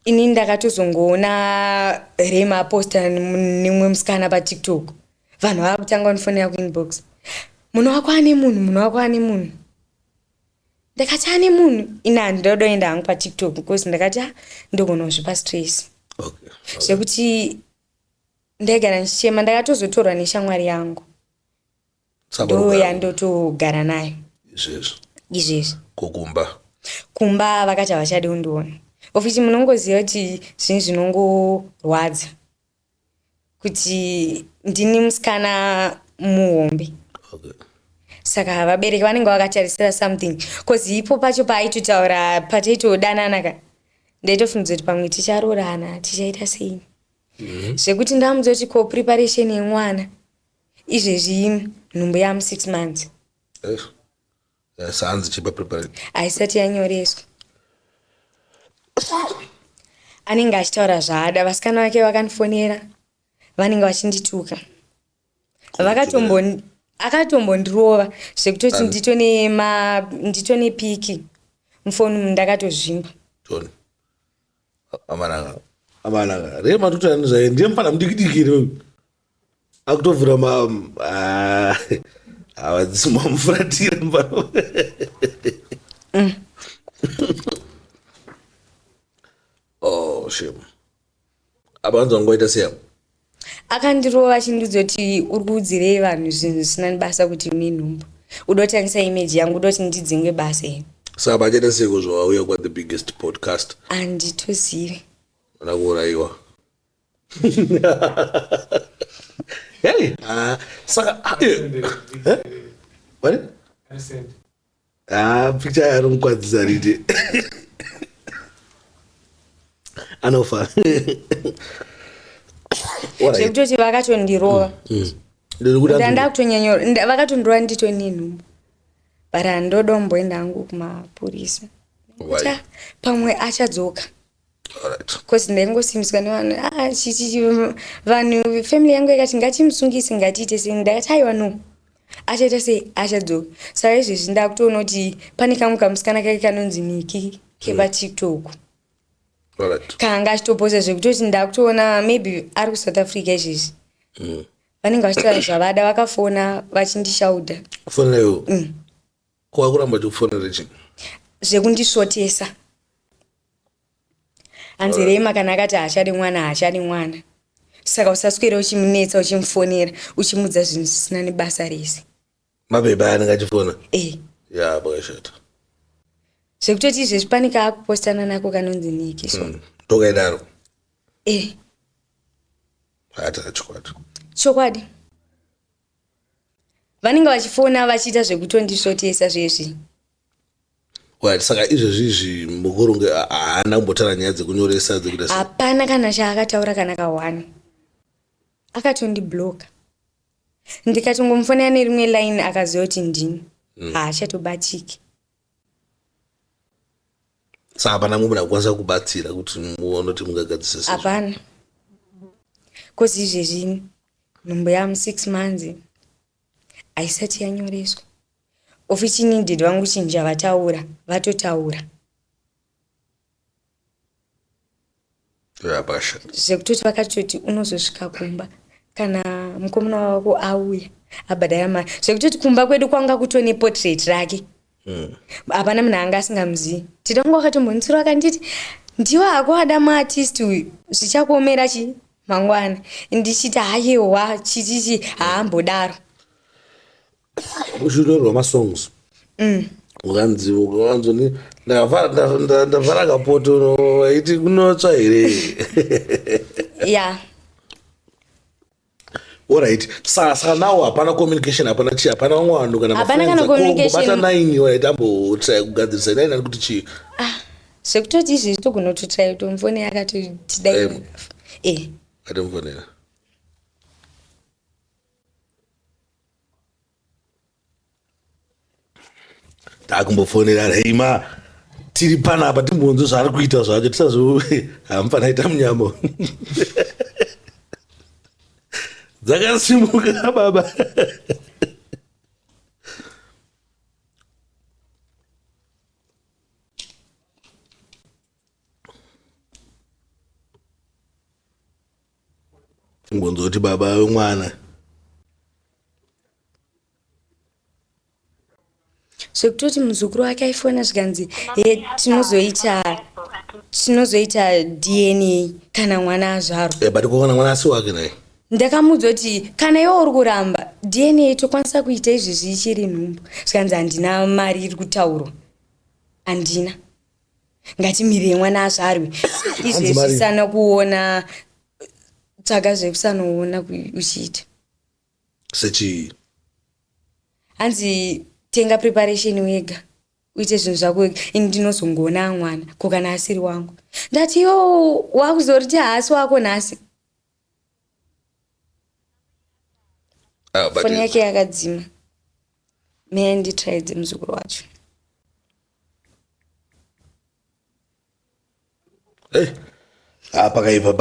Ini ndakatozongoona Rema aposta nemumwe musikana paTikTok, vanhu vava kutanga kundifonera kuinbox, "Munhu wako ane munhu, munhu wako ane munhu." Ndakati, ane munhu? Ini handidodoenda hangu paTikTok because ndakati, ah, ndogona kuzvipa stress. Zvekuti ndaigara ndichichema. Ndakatozotorwa neshamwari yangu, ndo yandotogara nayo. Izvezvo? Izvezvi. Kokumba? Kumba vakati havachadi kundiona. Ofisi munongoziva kuti zvinhu zvinongorwadza kuti ndini musikana muhombe. Saka vabereki vanenge vakatarisira something, cause ipo pacho paaitotaura, pataitodanana ka, ndaitofungidzwa kuti pamwe ticharoorana, tichaita sei. Zvekuti ndamudza kuti ko preparation yemwana, izvezvi nhumbu yamu 6 months. Sanzi chipa preparation? Haisati yanyoreswa. Anenge achitaura zvaada. Vasikana vake vakandifonera, vanenge vachindituka. Akatombondirova zvekutoti Ani? nditone piki mufoni, ndakatozvimba. Tony amanaka, amanaka, Rema totaura nezvaye, ndiye mufana mudiki diki ere akutovhura ma ah, havadzimamufuratira mufana. Oh, shame. Apa anzi wangoita sei apo? Akandirova achindiudza kuti uri kuudzirei vanhu zvinhu zvisina basa kuti une nhumbu, udotangisa image yangu, udoti ndidzingwe basa here? Saka pachaita seiko zvawauya kwa The Biggest Podcast? Handitozivi. Ana kuurayiwa. Hey, ah, saka ah, eh? What? Ah, picture yari mukwadzisa riti anofa. Zvekutoti vakatondirova. Ndakutonyanya vakatondirova nditori nenhumbu. But handodomboenda hangu kumapurisa. Kuti pamwe achadzoka. Because ndaingosimbiswa nevanhu ah, chichi vanhu family yangu yakati ngatimusungise ngatiite sei ndakati aiwa no achaita sei achadzoka saka izvezvi ndakutoona kuti pane kamwe kamusikana kake kanonzi Miki kepaTikTok kanga achitoposta zvekutoti ndakutoona maybe ari kuSouth Africa izvezvi vanenge vachitaura zvavada vakafona vachindishaudha Kufonera iwo? Kwakuramba chikufonera chii? Zvekundisvotesa. Hanzi Rema kana akati haachadi mwana haachadi mwana saka usaswera uchimunetsa uchimufonera uchimudza zvinhu zvisina nebasa rese. Mabhebhi aya anenge achifona? Eh. Ya, pakashata. Zvekutoti izvezvi pane kaakupostana nako kanonzi Niki so. Ndokaidaro. Eh. Hata chokwadi. Chokwadi. Vanenge vachifona vachiita zvekutondisvotesa zvezvi. Right, saka izvezvi izvi mukurunge haana kumbotaura nyaya dzekunyoresa dzekuita sei? Hapana kana chaakataura kana kahwani. Akatondibloka. Ndikatongomufonera nerimwe line akaziva kuti ndini. Haachatobatiki. Saka hapana mumwe munhu akukwanisa kubatsira kuti muone kuti mungagadzise sei? Hapana. Kozi izvezvi nhumbu yamu 6 months haisati yanyoreswa. Ofichini dad vangu chinja vataura, vatotaura. Zvekutoti vakatoti unozosvika kumba kana mukomana wako auya abhadhara mari. Zvekutoti kumba kwedu kwanga kutone portrait rake. Hapana munhu anga asingamuzivi. Tete vangu vakatombonitsura vakanditi ndiwe hako ada muartist uyu zvichakuomera chi mangwana. Ndichiti hayewa chichichi haambodaro. Uchinyorwa masongs. Ukanzi ukanzoni ndavhara kapoto waiti kunotsva here? Yeah. Alright. Saka now hapana communication, hapana chii, hapana vamwe vanhu kana Hapana kana communication. Bata 9 waiti ambotry kugadzirisa 9 ari kuti chii? Ah, zvekutoti izvezvi togona kutotry kutomufonera akatoti dai. Eh. Atomufonera. Takumbofonera Reima tiri panapa timbonzwe zvaari kuita zvacho tisazo hamufana ita munyambo dzakasimuka baba. Timbonzwa kuti baba vemwana zvekutoti muzukuru wake aifona zvikanzi he tinozoita DNA kana mwana azvarwa. But kuona mwana asi wake naye. Ndakamuudza kuti kana iwe uri kuramba DNA tokwanisa kuita izvezvi ichiri nhumbu. Zvikanzi handina mari iri kutaurwa. Handina. Ngatimirei mwana azvarwe. Izvezvi sana kuona tsvaga zvekusanoona uchiita. Sechii? Hanzi tenga preparation wega uite zvinhu zvako wega ini ndinozongoona mwana ko kana asiri wangu. Ndati yo wakuzoriti haasi wako nhasi. Foni yake yakadzima. Mene nditraidze muzukuru wacho. Hey, pakaipa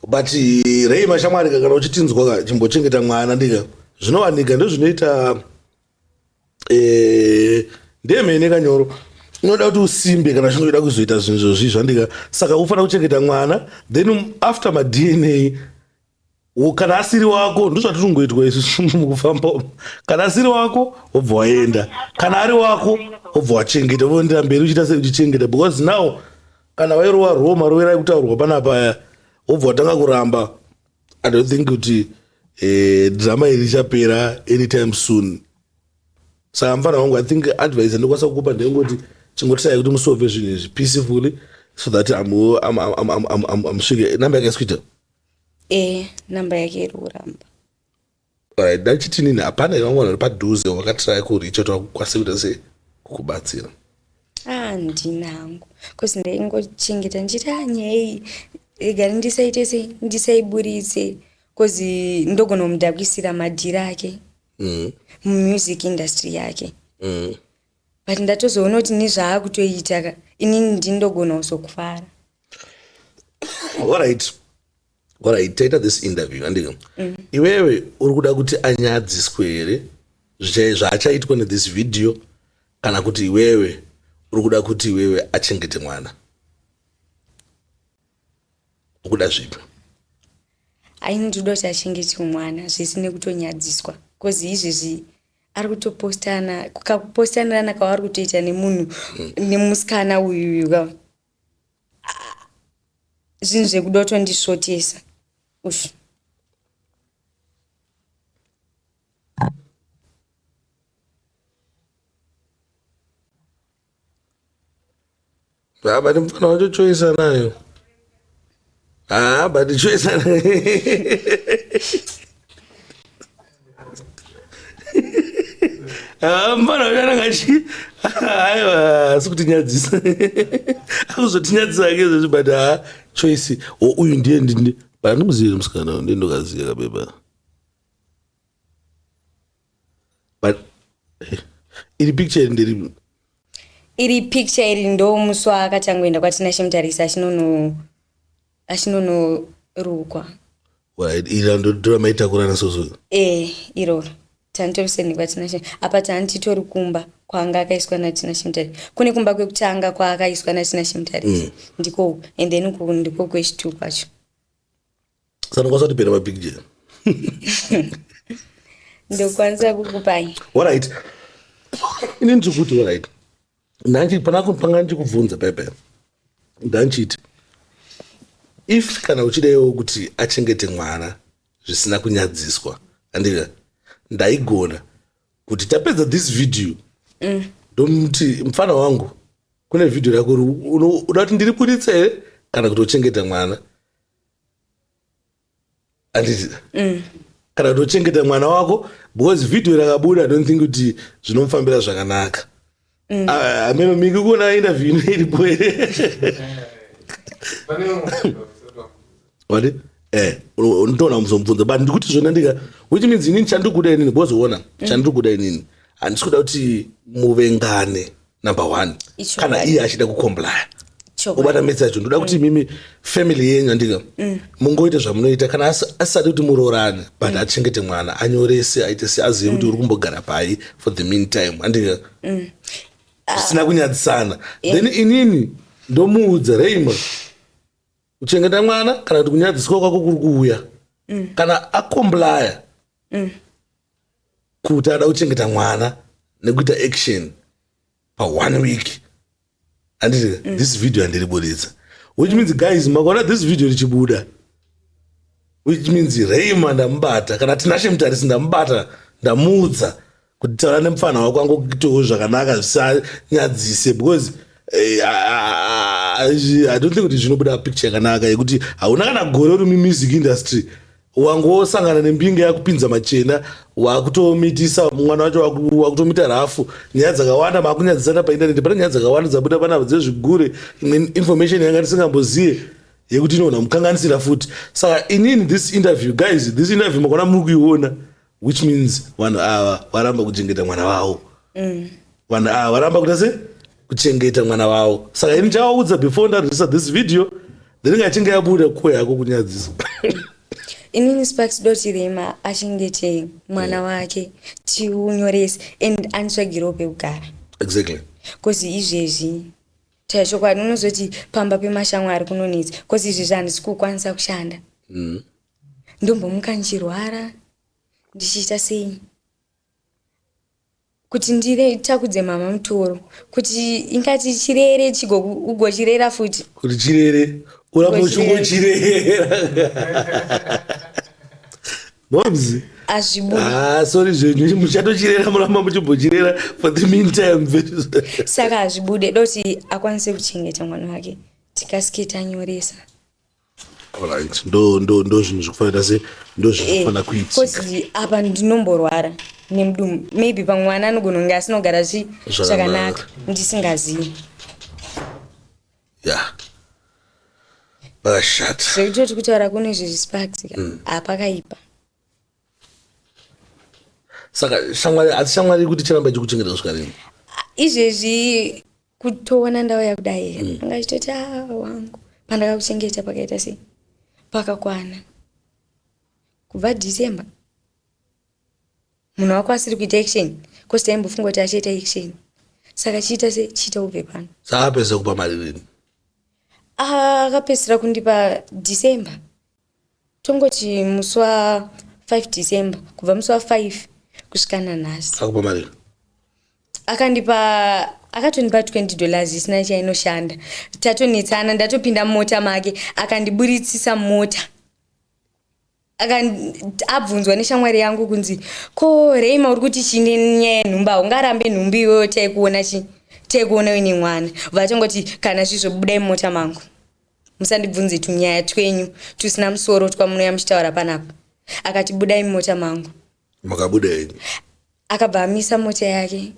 but Rei mashamwari kana uchitinzwa chimbochengeta mwana ndika zvinowanika ndozvinoita ndemene kanyoro inoda kuti usimbe kana uchinge uchida kuzoita zvinhu zvozvi zvandika saka ufanira kuchengeta mwana then after maDNA kana asiri wako ndozvatiringoitwa isusu mukufamba kana asiri wako wobva waenda kana ari wako wobva wachengeta voendera mberi uchiita sei uchichengeta because now kana wairova ro marovero aikutaurwa panapa aya wobva watanga kuramba I don't think kuti drama iri richapera anytime soon. Saka mufana wangu I think advice yandokwanisa kukupa ndeyekuti chingotirai kuti musolve zvinhu izvi peacefully so that amusvike namba yake isikuita. Namba yake iri kuramba. Alright, ndachiti nini hapana vamwe vanhu vari padhuze wakatirai kuricha kuti vakukwanise kuita sei kukubatsira. Handina hangu. Because ndaingochengeta ndichiti nyaya iyi Rega ndisaite sei, ndisaiburitse cause ndogona kumudhakwisira madhiri ake mumusic industry yake. But ndatozoona kuti nezvaakutoita ka, inini ndindogona kuzokufara. Alright, taita this interview, andika iwewe uri kuda kuti anyadziswe here zvaachaitwa nethis video, kana kuti iwewe uri kuda kuti iwewe achengete mwana? Ukuda zvipi? Aini ndinoda kuti achengete mwana zvisine kutonyadziswa, cause izvezvi ari kutopostana, kakupostanirana kavari kutoita nemunhu, nemusikana uyuyu ka. Ah, zvinhu zvekuda kutondisvotesa ushu. Ah, but mufana wacho choice anayo. Ah, but choice anayo. Ah, mufana wacho anenge achi aiwa, asi kutinyadzisa, akuzotinyadzisa ke izvozvi, but ha, choice o uyu ndiye ndindi, but andimuzivi musikana, ndiye ndokaziva kabeba, but iri picture iri nderi Iri picture iri ndo musi waakatangoenda kwaTinashe Mutarisi achinonorukwa. Right, iri ndotora maitakurana soso. E, iroro tanitoriseni kwaTinashe apa, tantitori kumba kwanga akaiswa naTinashe Mutarisi. Kune kumba kwekutanga kwaakaiswa naTinashe Mutarisi, ndiko, and then uku ndiko kwechitu kwacho. Saka ndokwanisa kutipera mapicture? Ndokwanisa kukupai. Alright, ini ndiri kuti alright, ndanchi panako panga ndichikubvunza pepe, ndanchiti if kana uchidaiwo kuti achengete mwana zvisina kunyadziswa, andika ndaigona kuti tapedza this video, ndomuti mufana wangu, kune vhidhiyo rako, uda kuti ndiribuditse here kana kuti uchengeta mwana, handiti? Kana kuti uchengeta mwana wako, because vhidhiyo rakabuda, I don't think kuti zvinomufambira zvakanaka. Ah, ameno miki kuona interview ino iripo here? Wati unotoona muzomubvunza, but ndikuti zvona ndika, which means inini chandiri kuda inini, because ona, chandiri kuda inini, handisi kuda kuti muvengane, number one. Ichokwadi. Kana iye achida kucomplya, Chokwadi. ubata metsi acho, ndoda kuti mimi family yenyu, andika mungoita zvamunoita. Kana asisadi kuti muroorane, but achengete mwana, anyorese, aite se azive kuti uri kumbogara pai for the meantime, andika zvisina kunyadzisana. Then inini ndomuudza Reima, kuchengeta mwana kana kuti kunyadziswa kwako kuri kuuya. Kana acomplya kuti ada kuchengeta mwana nekuita action pa1 week, handiti this video handiribuditsa, which means guys, makaona this video richibuda, which means Reima ndamubata, kana Tinashe Mutarisi ndamubata, ndamuudza kuti taura nemufana wako angokuitawo zvakanaka zvisanyadzise, because I don't think kuti zvinobuda picture yakanaka yekuti hauna kana gore uri mumusic industry, wangosangana nembinga yakupinza machena, wakutomitisa mwana wacho, wakutomita rafu, nyaya dzakawanda, makunyadzisana paindaneti. Pane nyaya dzakawanda dzabuda panapa dzezvigure, imwe information yanga tisingamboziye yekuti inoona mukanganisira futi. Saka inini this interview, guys, this interview makona muri kuiona, which means vanhu ava varamba kuchengeta mwana wavo. Vanhu ava varamba kuita se kuchengeta mwana wavo. Saka ini chavaudza before ndareleasa this video, then ngachinge yabuda, kuwe yako kunyadzisa. Inini Sparks doti Rema achengete mwana wake, tiunyorese, and anditsvagirewo pekugara. Cause izvezvi chachokwadi unozoti pamba pemashamwari kunonetsa, cause izvezvi handisi kukwanisa kushanda. Ndombomuka ndichirwara, ndichiita sei kuti nditakudze mama mutoro, kuti ingati chirere chigo ugochirera futi. Kuti chirere, uramba uchingochirera, moms. Azvibudi. Ah, sorry zvenyu, muchatochirera, muramba muchimbochirera for the meantime. Saka hazvibude, doti akwanise kuchengeta mwana wake, tikasike tanyoresa. Alright, ndo zvinhu zvikufanira se ndo zvinhu zvikufanira kuitika. Cause apa ndinomborwara nemudumbu, maybe pamwe mwana anogona kunge asinogara Zvakanaka. zvakanaka ndisingazivi. Pakashata. Zvekutoti kutaura kuno izvezvi, Sparks ka, hapakaipa. Saka shamwari, asi shamwari kuti chiramba ichikuchengeta kusvika rini? Izvezvi kutoona ndau yakudai, anga achitoti, "A wangu, pandakakuchengeta pakaita sei, pakakwana." Kubva December munhu wako asiri kuita action, 'cause taimbofunga kuti achaita action. Saka chiita sei, chiita ubve pano. Saka apedza kupa mari rini? Akapedzisira kundipa December, tongoti musi wa5 December. Kubva musi wa5 kusvika nanhasi. Akupa mari? Akandipa, akatondipa $20 isina chainoshanda. Tatonetsana, ndatopinda mumota make, akandiburitsisa mota. Abvunzwa neshamwari yangu kunzi, "Ko Reima, uri kuti chine nyaya yenhumbu? Haungarambe nhumbu iweyo, taikuona chi, taikuona uine mwana." Vatongoti, "Kana zvizvobudai mumota mangu, musandibvunze tunyaya twenyu tusina musoro twamunoya muchitaura panapa." Akati, "Budai mumota mangu." Makabuda henyu? Akabva amisa mota yake,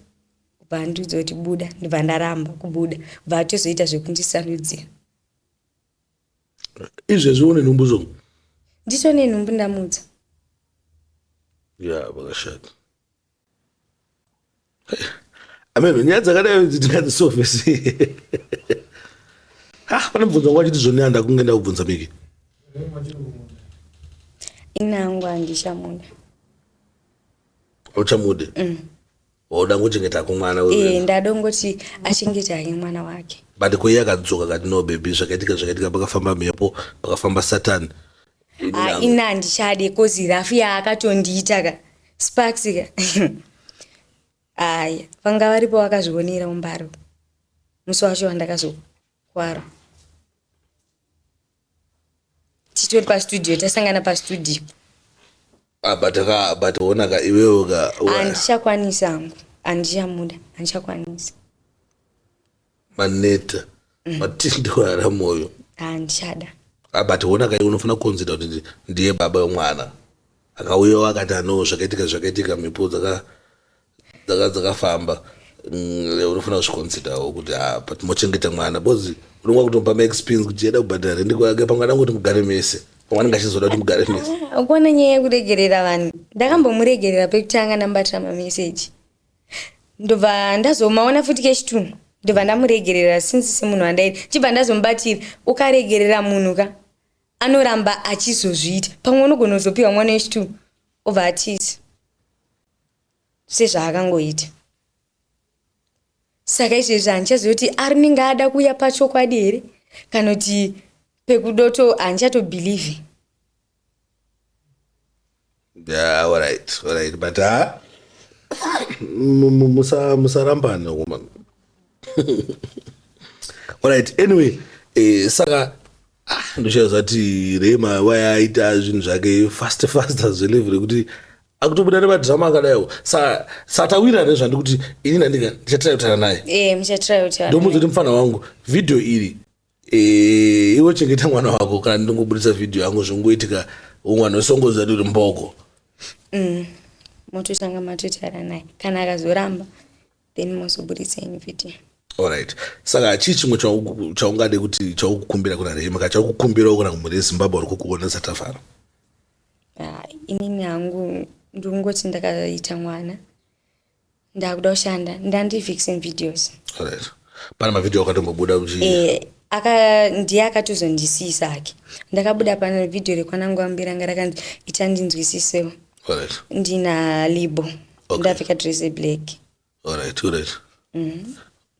bva andiudza kuti, "Buda." Ndibva ndaramba kubuda, bva atozoita zvekundisarudzira. Izvezvi une nhumbu zo? Ndito nenhumbu, ndamudza. Ya, pakashata. Ameno, nyaya dzakadai idzi tingadzisolve sei? Ha, pane mubvunzo wangu achiti zvoni handakunge ndakubvunza, Miki. Inangu handichamuda. Auchamude? Wauda ngochengeta hako mwana? E, ndadongoti achengete hake mwana wake. But koiye akadzoka kati, "No baby, zvakaitika zvakaitika, pakafamba mhepo, pakafamba Satani." Ah, ina handichade, 'cause rafu yaakatondiita ka, Sparks ka, aya vanga varipo vakazvionera umbaro musi wacho wandakazokwara titori pastudio, tasangana pastudio. Ah, but ka, but ona ka, iwewo ka. Handichakwanisa hangu, handichamuda, handichakwanisa. Maneta, matindwara mwoyo. Handichada. Ah, but ona ka, iwe unofanira kuconsider kuti ndiye baba wemwana. Akauyawo akati, "Ano, zvakaitika zvakaitika, mhepo dzakafamba." Unofanira kuzviconsiderawo kuti, ah, but mochengeta mwana, because unonga kutomupa maexpense kuti yeda kubhadhara rendi kwake. Pamwe ada kuti mugare mese, pamwe anenge achizoda kuti mugare mese. Ah, ukuona nyaya yekuregerera vanhu, ndakambomuregerera pekutanga, ndamubatira mameseji, ndobva ndazomaona futi kechitunhu, ndobva ndamuregerera since semunhu wandaida, chibva ndazomubatira. Ukaregerera munhu ka, anoramba achizozviita. Pamwe unogona kuzopiwa mwana wechitu, obva atisa sezvaakangoita. Saka izvezvi handichazivi kuti arinenge ada kuuya pachokwadi here, kana kuti pekudoto handichatobelieve. Yeah, alright, but ha, musarambane, woman. Alright, anyway, saka, ah, ndoshaza kuti Rema wayaita zvinhu zvake fast fast, zvelevel rekuti akutobuda nemadhirama akadaiwo. Saka satawira nezvandi kuti ini nandika ndichatry kutaura naye. E, muchatry kutaura. Ndomudza kuti, "Mufana wangu, vhidhiyo iri, iwe chengeta mwana wako, kana ndingobudisa vhidhiyo yangu, zvingoitika, umwana wesongoziva kuti mboko." Mototanga matotaura naye. Kana akazoramba, then mozoburitsa ini vhidhiyo. Alright, saka chii chimwe chaungade kuti chaukukumbira kuna Rema, kana chaukukumbirawo kuna mhuri yeZimbabwe vari kukuona satafara? Ah, inini hangu ndikungoti ndakaita mwana, ndakuda kushanda, ndandi Vixen Videos. Alright, pane mavhidhiyo akatombobuda uchi? E, aka ndiye akatozondisiyisa hake. Ndakabuda pane vhidhiyo rekwanangu ranga rakanzi "Itandinzwisisewo". Ndina Libo. Ndapfeka dress eblack. Alright.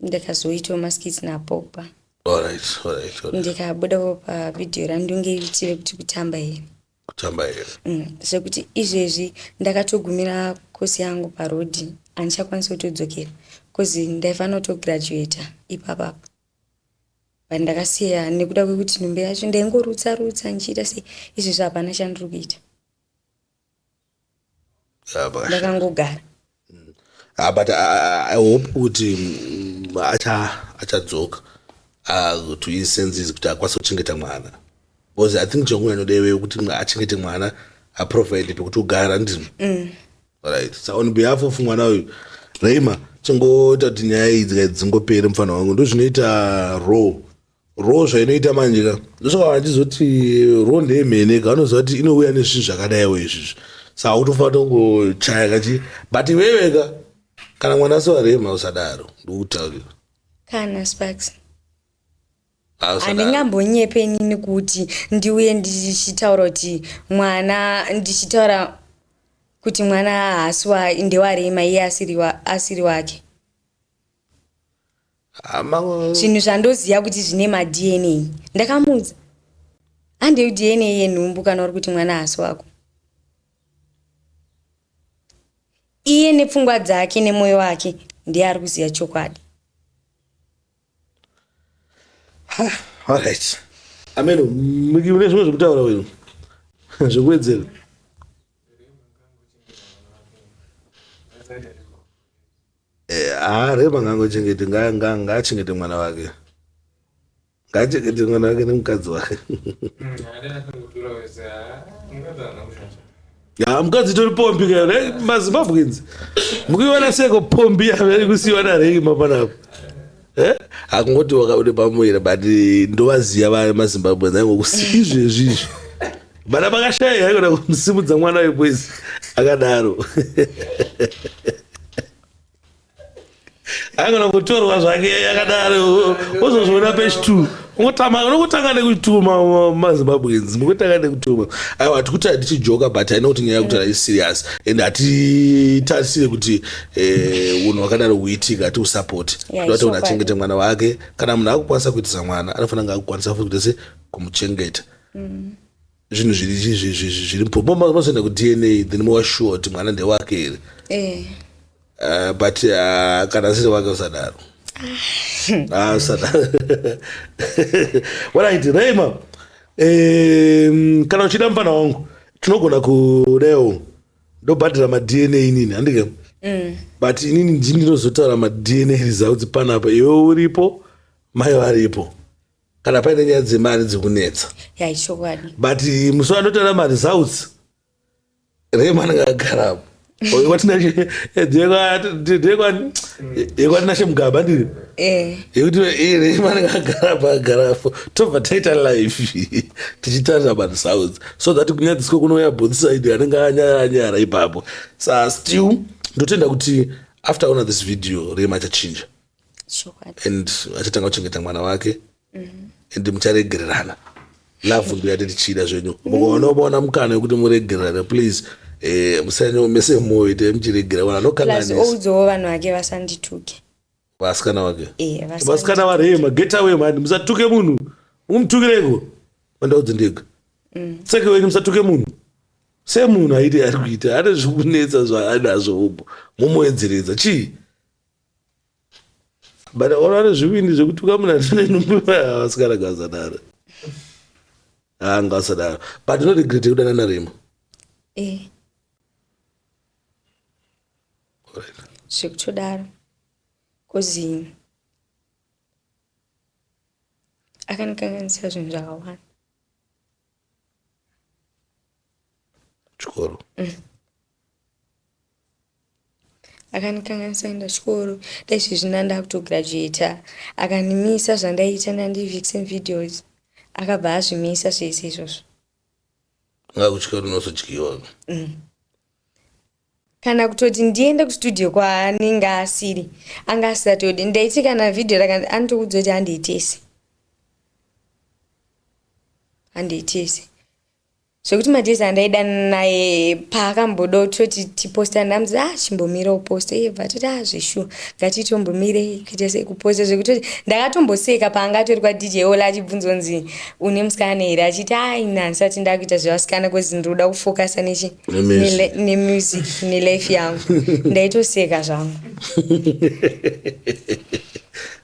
Ndakazoitawo maskits naPopa. Alright. Ndikabudawo pavhidhiyo randongeitire kuti "Kutamba Here". "Kutamba Here". Zvekuti izvezvi ndakatogumira kosi yangu parodhi, handichakwanisi kutodzokera, 'cause ndaifanira kutograduata ipapapo, but ndakasiya nekuda kwekuti nhumbi yacho ndaingorutsa rutsa ndichiita sei. Izvezvi hapana chandiri kuita. Yeah, pakashata. Ndakangogara. Ah, but I hope kuti achadzoka to his senses, kuti akwanise kuchengeta mwana, because I think changunyanyodewe kuti achengete mwana, aprovide pekuti ugara ndimo. Alright, so on behalf of mwana uyu, Reima, chingoita kuti nyaya idzi dzingopere, mufana wangu. Ndo zvinoita raw. Ro zvainoita manje ka ndosaka vachizoti ro ndeyemhene ka vanoziva kuti inouya nezvinhu zvakadaiwo izvizvi saka utofanira kungochaya kachi but iwewe ka kana mwana asiwarema usadaro ndikutaurira kana sparks handingambonyepe inini kuti ndiuye ndichitaura kuti mwana ndichitaura kuti mwana haasi ndewarema iye asiri wake zvinhu zvandoziva kuti zvine madna ndakamuudza handei dna yenhumbu kana uri kuti mwana haasi wako iye nepfungwa dzake nemwoyo wake ndiye ari kuziva chokwadi. Alright. Ameno, mune zvimwe zvekutaura uyu zvekuwedzera. Eh, ah, Rema ngangochengete ngaachengete mwana wake. Ngaachengete mwana wake nemukadzi wake. Ya mukadzi tori pombi ka ne maZimbabweans. Mukuiona seko pombi yave kusiwa na Rema panapa. Eh? Akungoti wakabude pamuviri but ndovaziya va maZimbabweans aingokusi izvezvi izvi. Vana vakashaya haikona kumusimudza mwana weboys akadaro. Angona kutorwa zvake akadaro wozozviona page 2 ungotama unongotanga nekutuma mazimbabweans mukutanga nekutuma aiwa hatikuti hatichijoka but i know kuti nyaya yekutaura is serious and hatitarisire kuti eh, unhu hwakadaro huitika hatiusapoti toda kuti munhu achengete mwana wake kana munhu akukwanisa kuitisa mwana anofanira kunge akukwanisa futi kuti se kumuchengeta zvinhu zviri mozoenda kudna then mova sure kuti mwana ndewake here eh. But kana asiri wake usadaro ah, usadaro right Rema kana uchida mufana wangu tinogona kudawo ndobhadhara madna inini handike but inini ndini ndinozotaura madna results panapa iwe uripo mai varipo kana paine nyaya dzemari dzikunetsa yaichokwadi but musi wanotaura maresults Rema anenge agarapo yekwatinashe Mugabe andiri eh. yekuti Rema anenge agarapo agarapo tobva taita live tichitarira maresults so that kunyadziswa kunouya both side anenge anyara anyara ipapo sa still ndotenda kuti after ona this video Rema achachinja and achatanga kuchengeta mwana wake and mucharegererana love ndo yati tichida zvenyu mukaona ukaona mukana wekuti muregererane please eh, musanyomese moyo ite muchiregera vanhu anokanganisa oudzowo vanhu vake vasandituke vasikana vake eh, vasikana varema get away man musatuke munhu mumutukireko mandaudzi ndega tseke wenyu musatuke munhu semunhu aiti ari kuita ane zvikunetsa zvaanazvo upo mumuedzeredza chii but ona ane zvivindi zvekutuka munhu atine nhumbu vasikana ngasadaro ah ngasadaro but unoregrete kudana narema eh. Zvekutodaro kozi akandikanganisa zvinhu zvakawanda Chikoro. Akandikanganisa kuenda chikoro dai izvezvi ndandakutograduata akandimisa zvandaiita ndandivixen videos akabva azvimisa zvese izvozvo. Nga kuchikoro unozodyiwa. Kana kutoti ndiende kustudio kwaanenge asiri anga asisatodi ndaiti kana vhidhiyo rakanzi anotokuudza kuti handiitese handiitese zvekuti madays andaidanana naye paakamboda kutoti tiposta ndamuti ah chimbomira uposte iye bva toti ah zveshuwa ngatitombomire kuita sekuposta zvekutoti ndakatomboseka paanga atori kwaDJ Ola achibvunzwa kunzi une musikana here achiti ah ini handisati ndakuita zvevasikana cause ndiri kuda kufokasa nechi nemusic nelife yangu ndaitoseka zvangu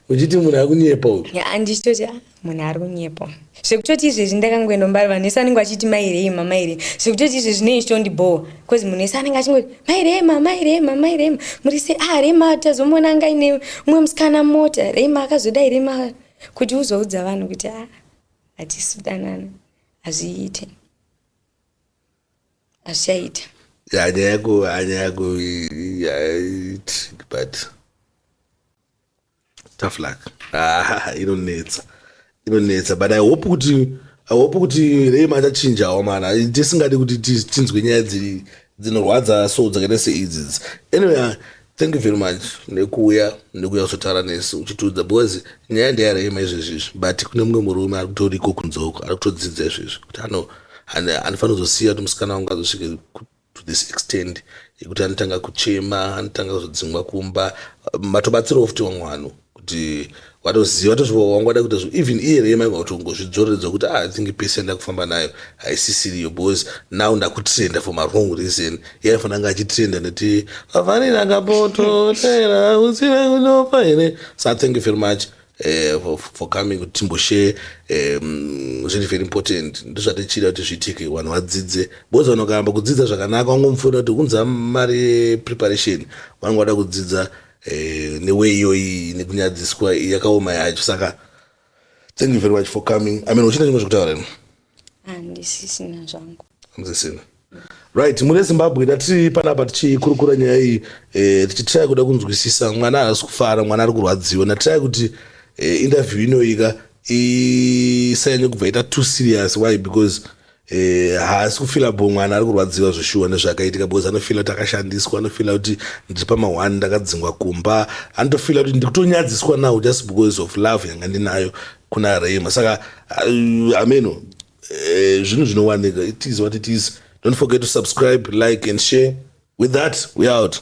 uchiti munhu akunyepa uyu handichitoti ah munhu ari kunyepa zvekutoti izvezvi ndakangoenda mbari vanhu vese anenge vachiti mairema mairema zvekutoti izvezvi zvinenge zvichitondibhowa bcause munhu wese anenge achingoti mairema mairema mairema muri se ah rema tazomuona anga aine mumwe musikana mota rema akazodai rema kuti uzoudza vanhu kuti ah hatisi kudanana hazviite hazvichaita hanya yako hanya yako but tough luck ah, inonetsa Inonetsa, but I hope kuti Rema achachinjawo mana. Tisingadi kuti tinzwe nyaya dzinorwadza so dzakaita seidzidzi. Anyway, thank you very much nekuuya kuzotaura nesu uchitiudza, because nyaya ndeyaRema izvezvizvi, but kune mumwe murume ari kutoriko kunzoko, ari kutodzidza izvezvi kuti ano anofanira kuzosiya kuti musikana wangu azosvike to this extent yekuti anotanga kuchema, anotanga kuzodzingwa kumba. Matobatsirawo futi vamwe vanhu kuti watoziva wangwada kuita even iye Rema ingakutongozvidzoreredza kuti, "Ah, I think pace yandakufamba nayo haisisiriyo, because now ndakutrenda for ma wrong reason." Iye anofanira kunge achitrenda nekuti vafanira kapototera usive kunopa here. So thank you very much for coming kuti timboshare. Zviri very important, ndozvatichida kuti zviitike, vanhu vadzidze, because vanhu vakaramba kudzidza zvakanaka, vangomufuna kuti kunza mari yepreparation, vanenge vada kudzidza neway iyoyi nekunyadziswa yakaoma yacho. Saka thank you very much for coming. I mean, uchine chimwe zvekutaura ino? Handisisina zvangu. Hamuzisina. Right, mune Zimbabwe, tatiri panapa tichikurukura nyaya iyi, tichitry kuda kunzwisisa. Mwana haasi kufara, mwana ari kurwadziwa. Ndatry kuti interview inoika isanyanye kubva ita too serious. Why? Because haasi kufeela bo. Mwana ari kurwadziwa zveshuwa nezvakaitika, because anofeela kuti akashandiswa, anofeela kuti ndiri pama1, ndakadzingwa kumba, anotofeela kuti ndikutonyadziswa now just because of love yanga ndinayo kuna Rema. Saka ameno, zvinhu zvinowanika. It is what it is. Don't forget to subscribe, like and share. With that, we out.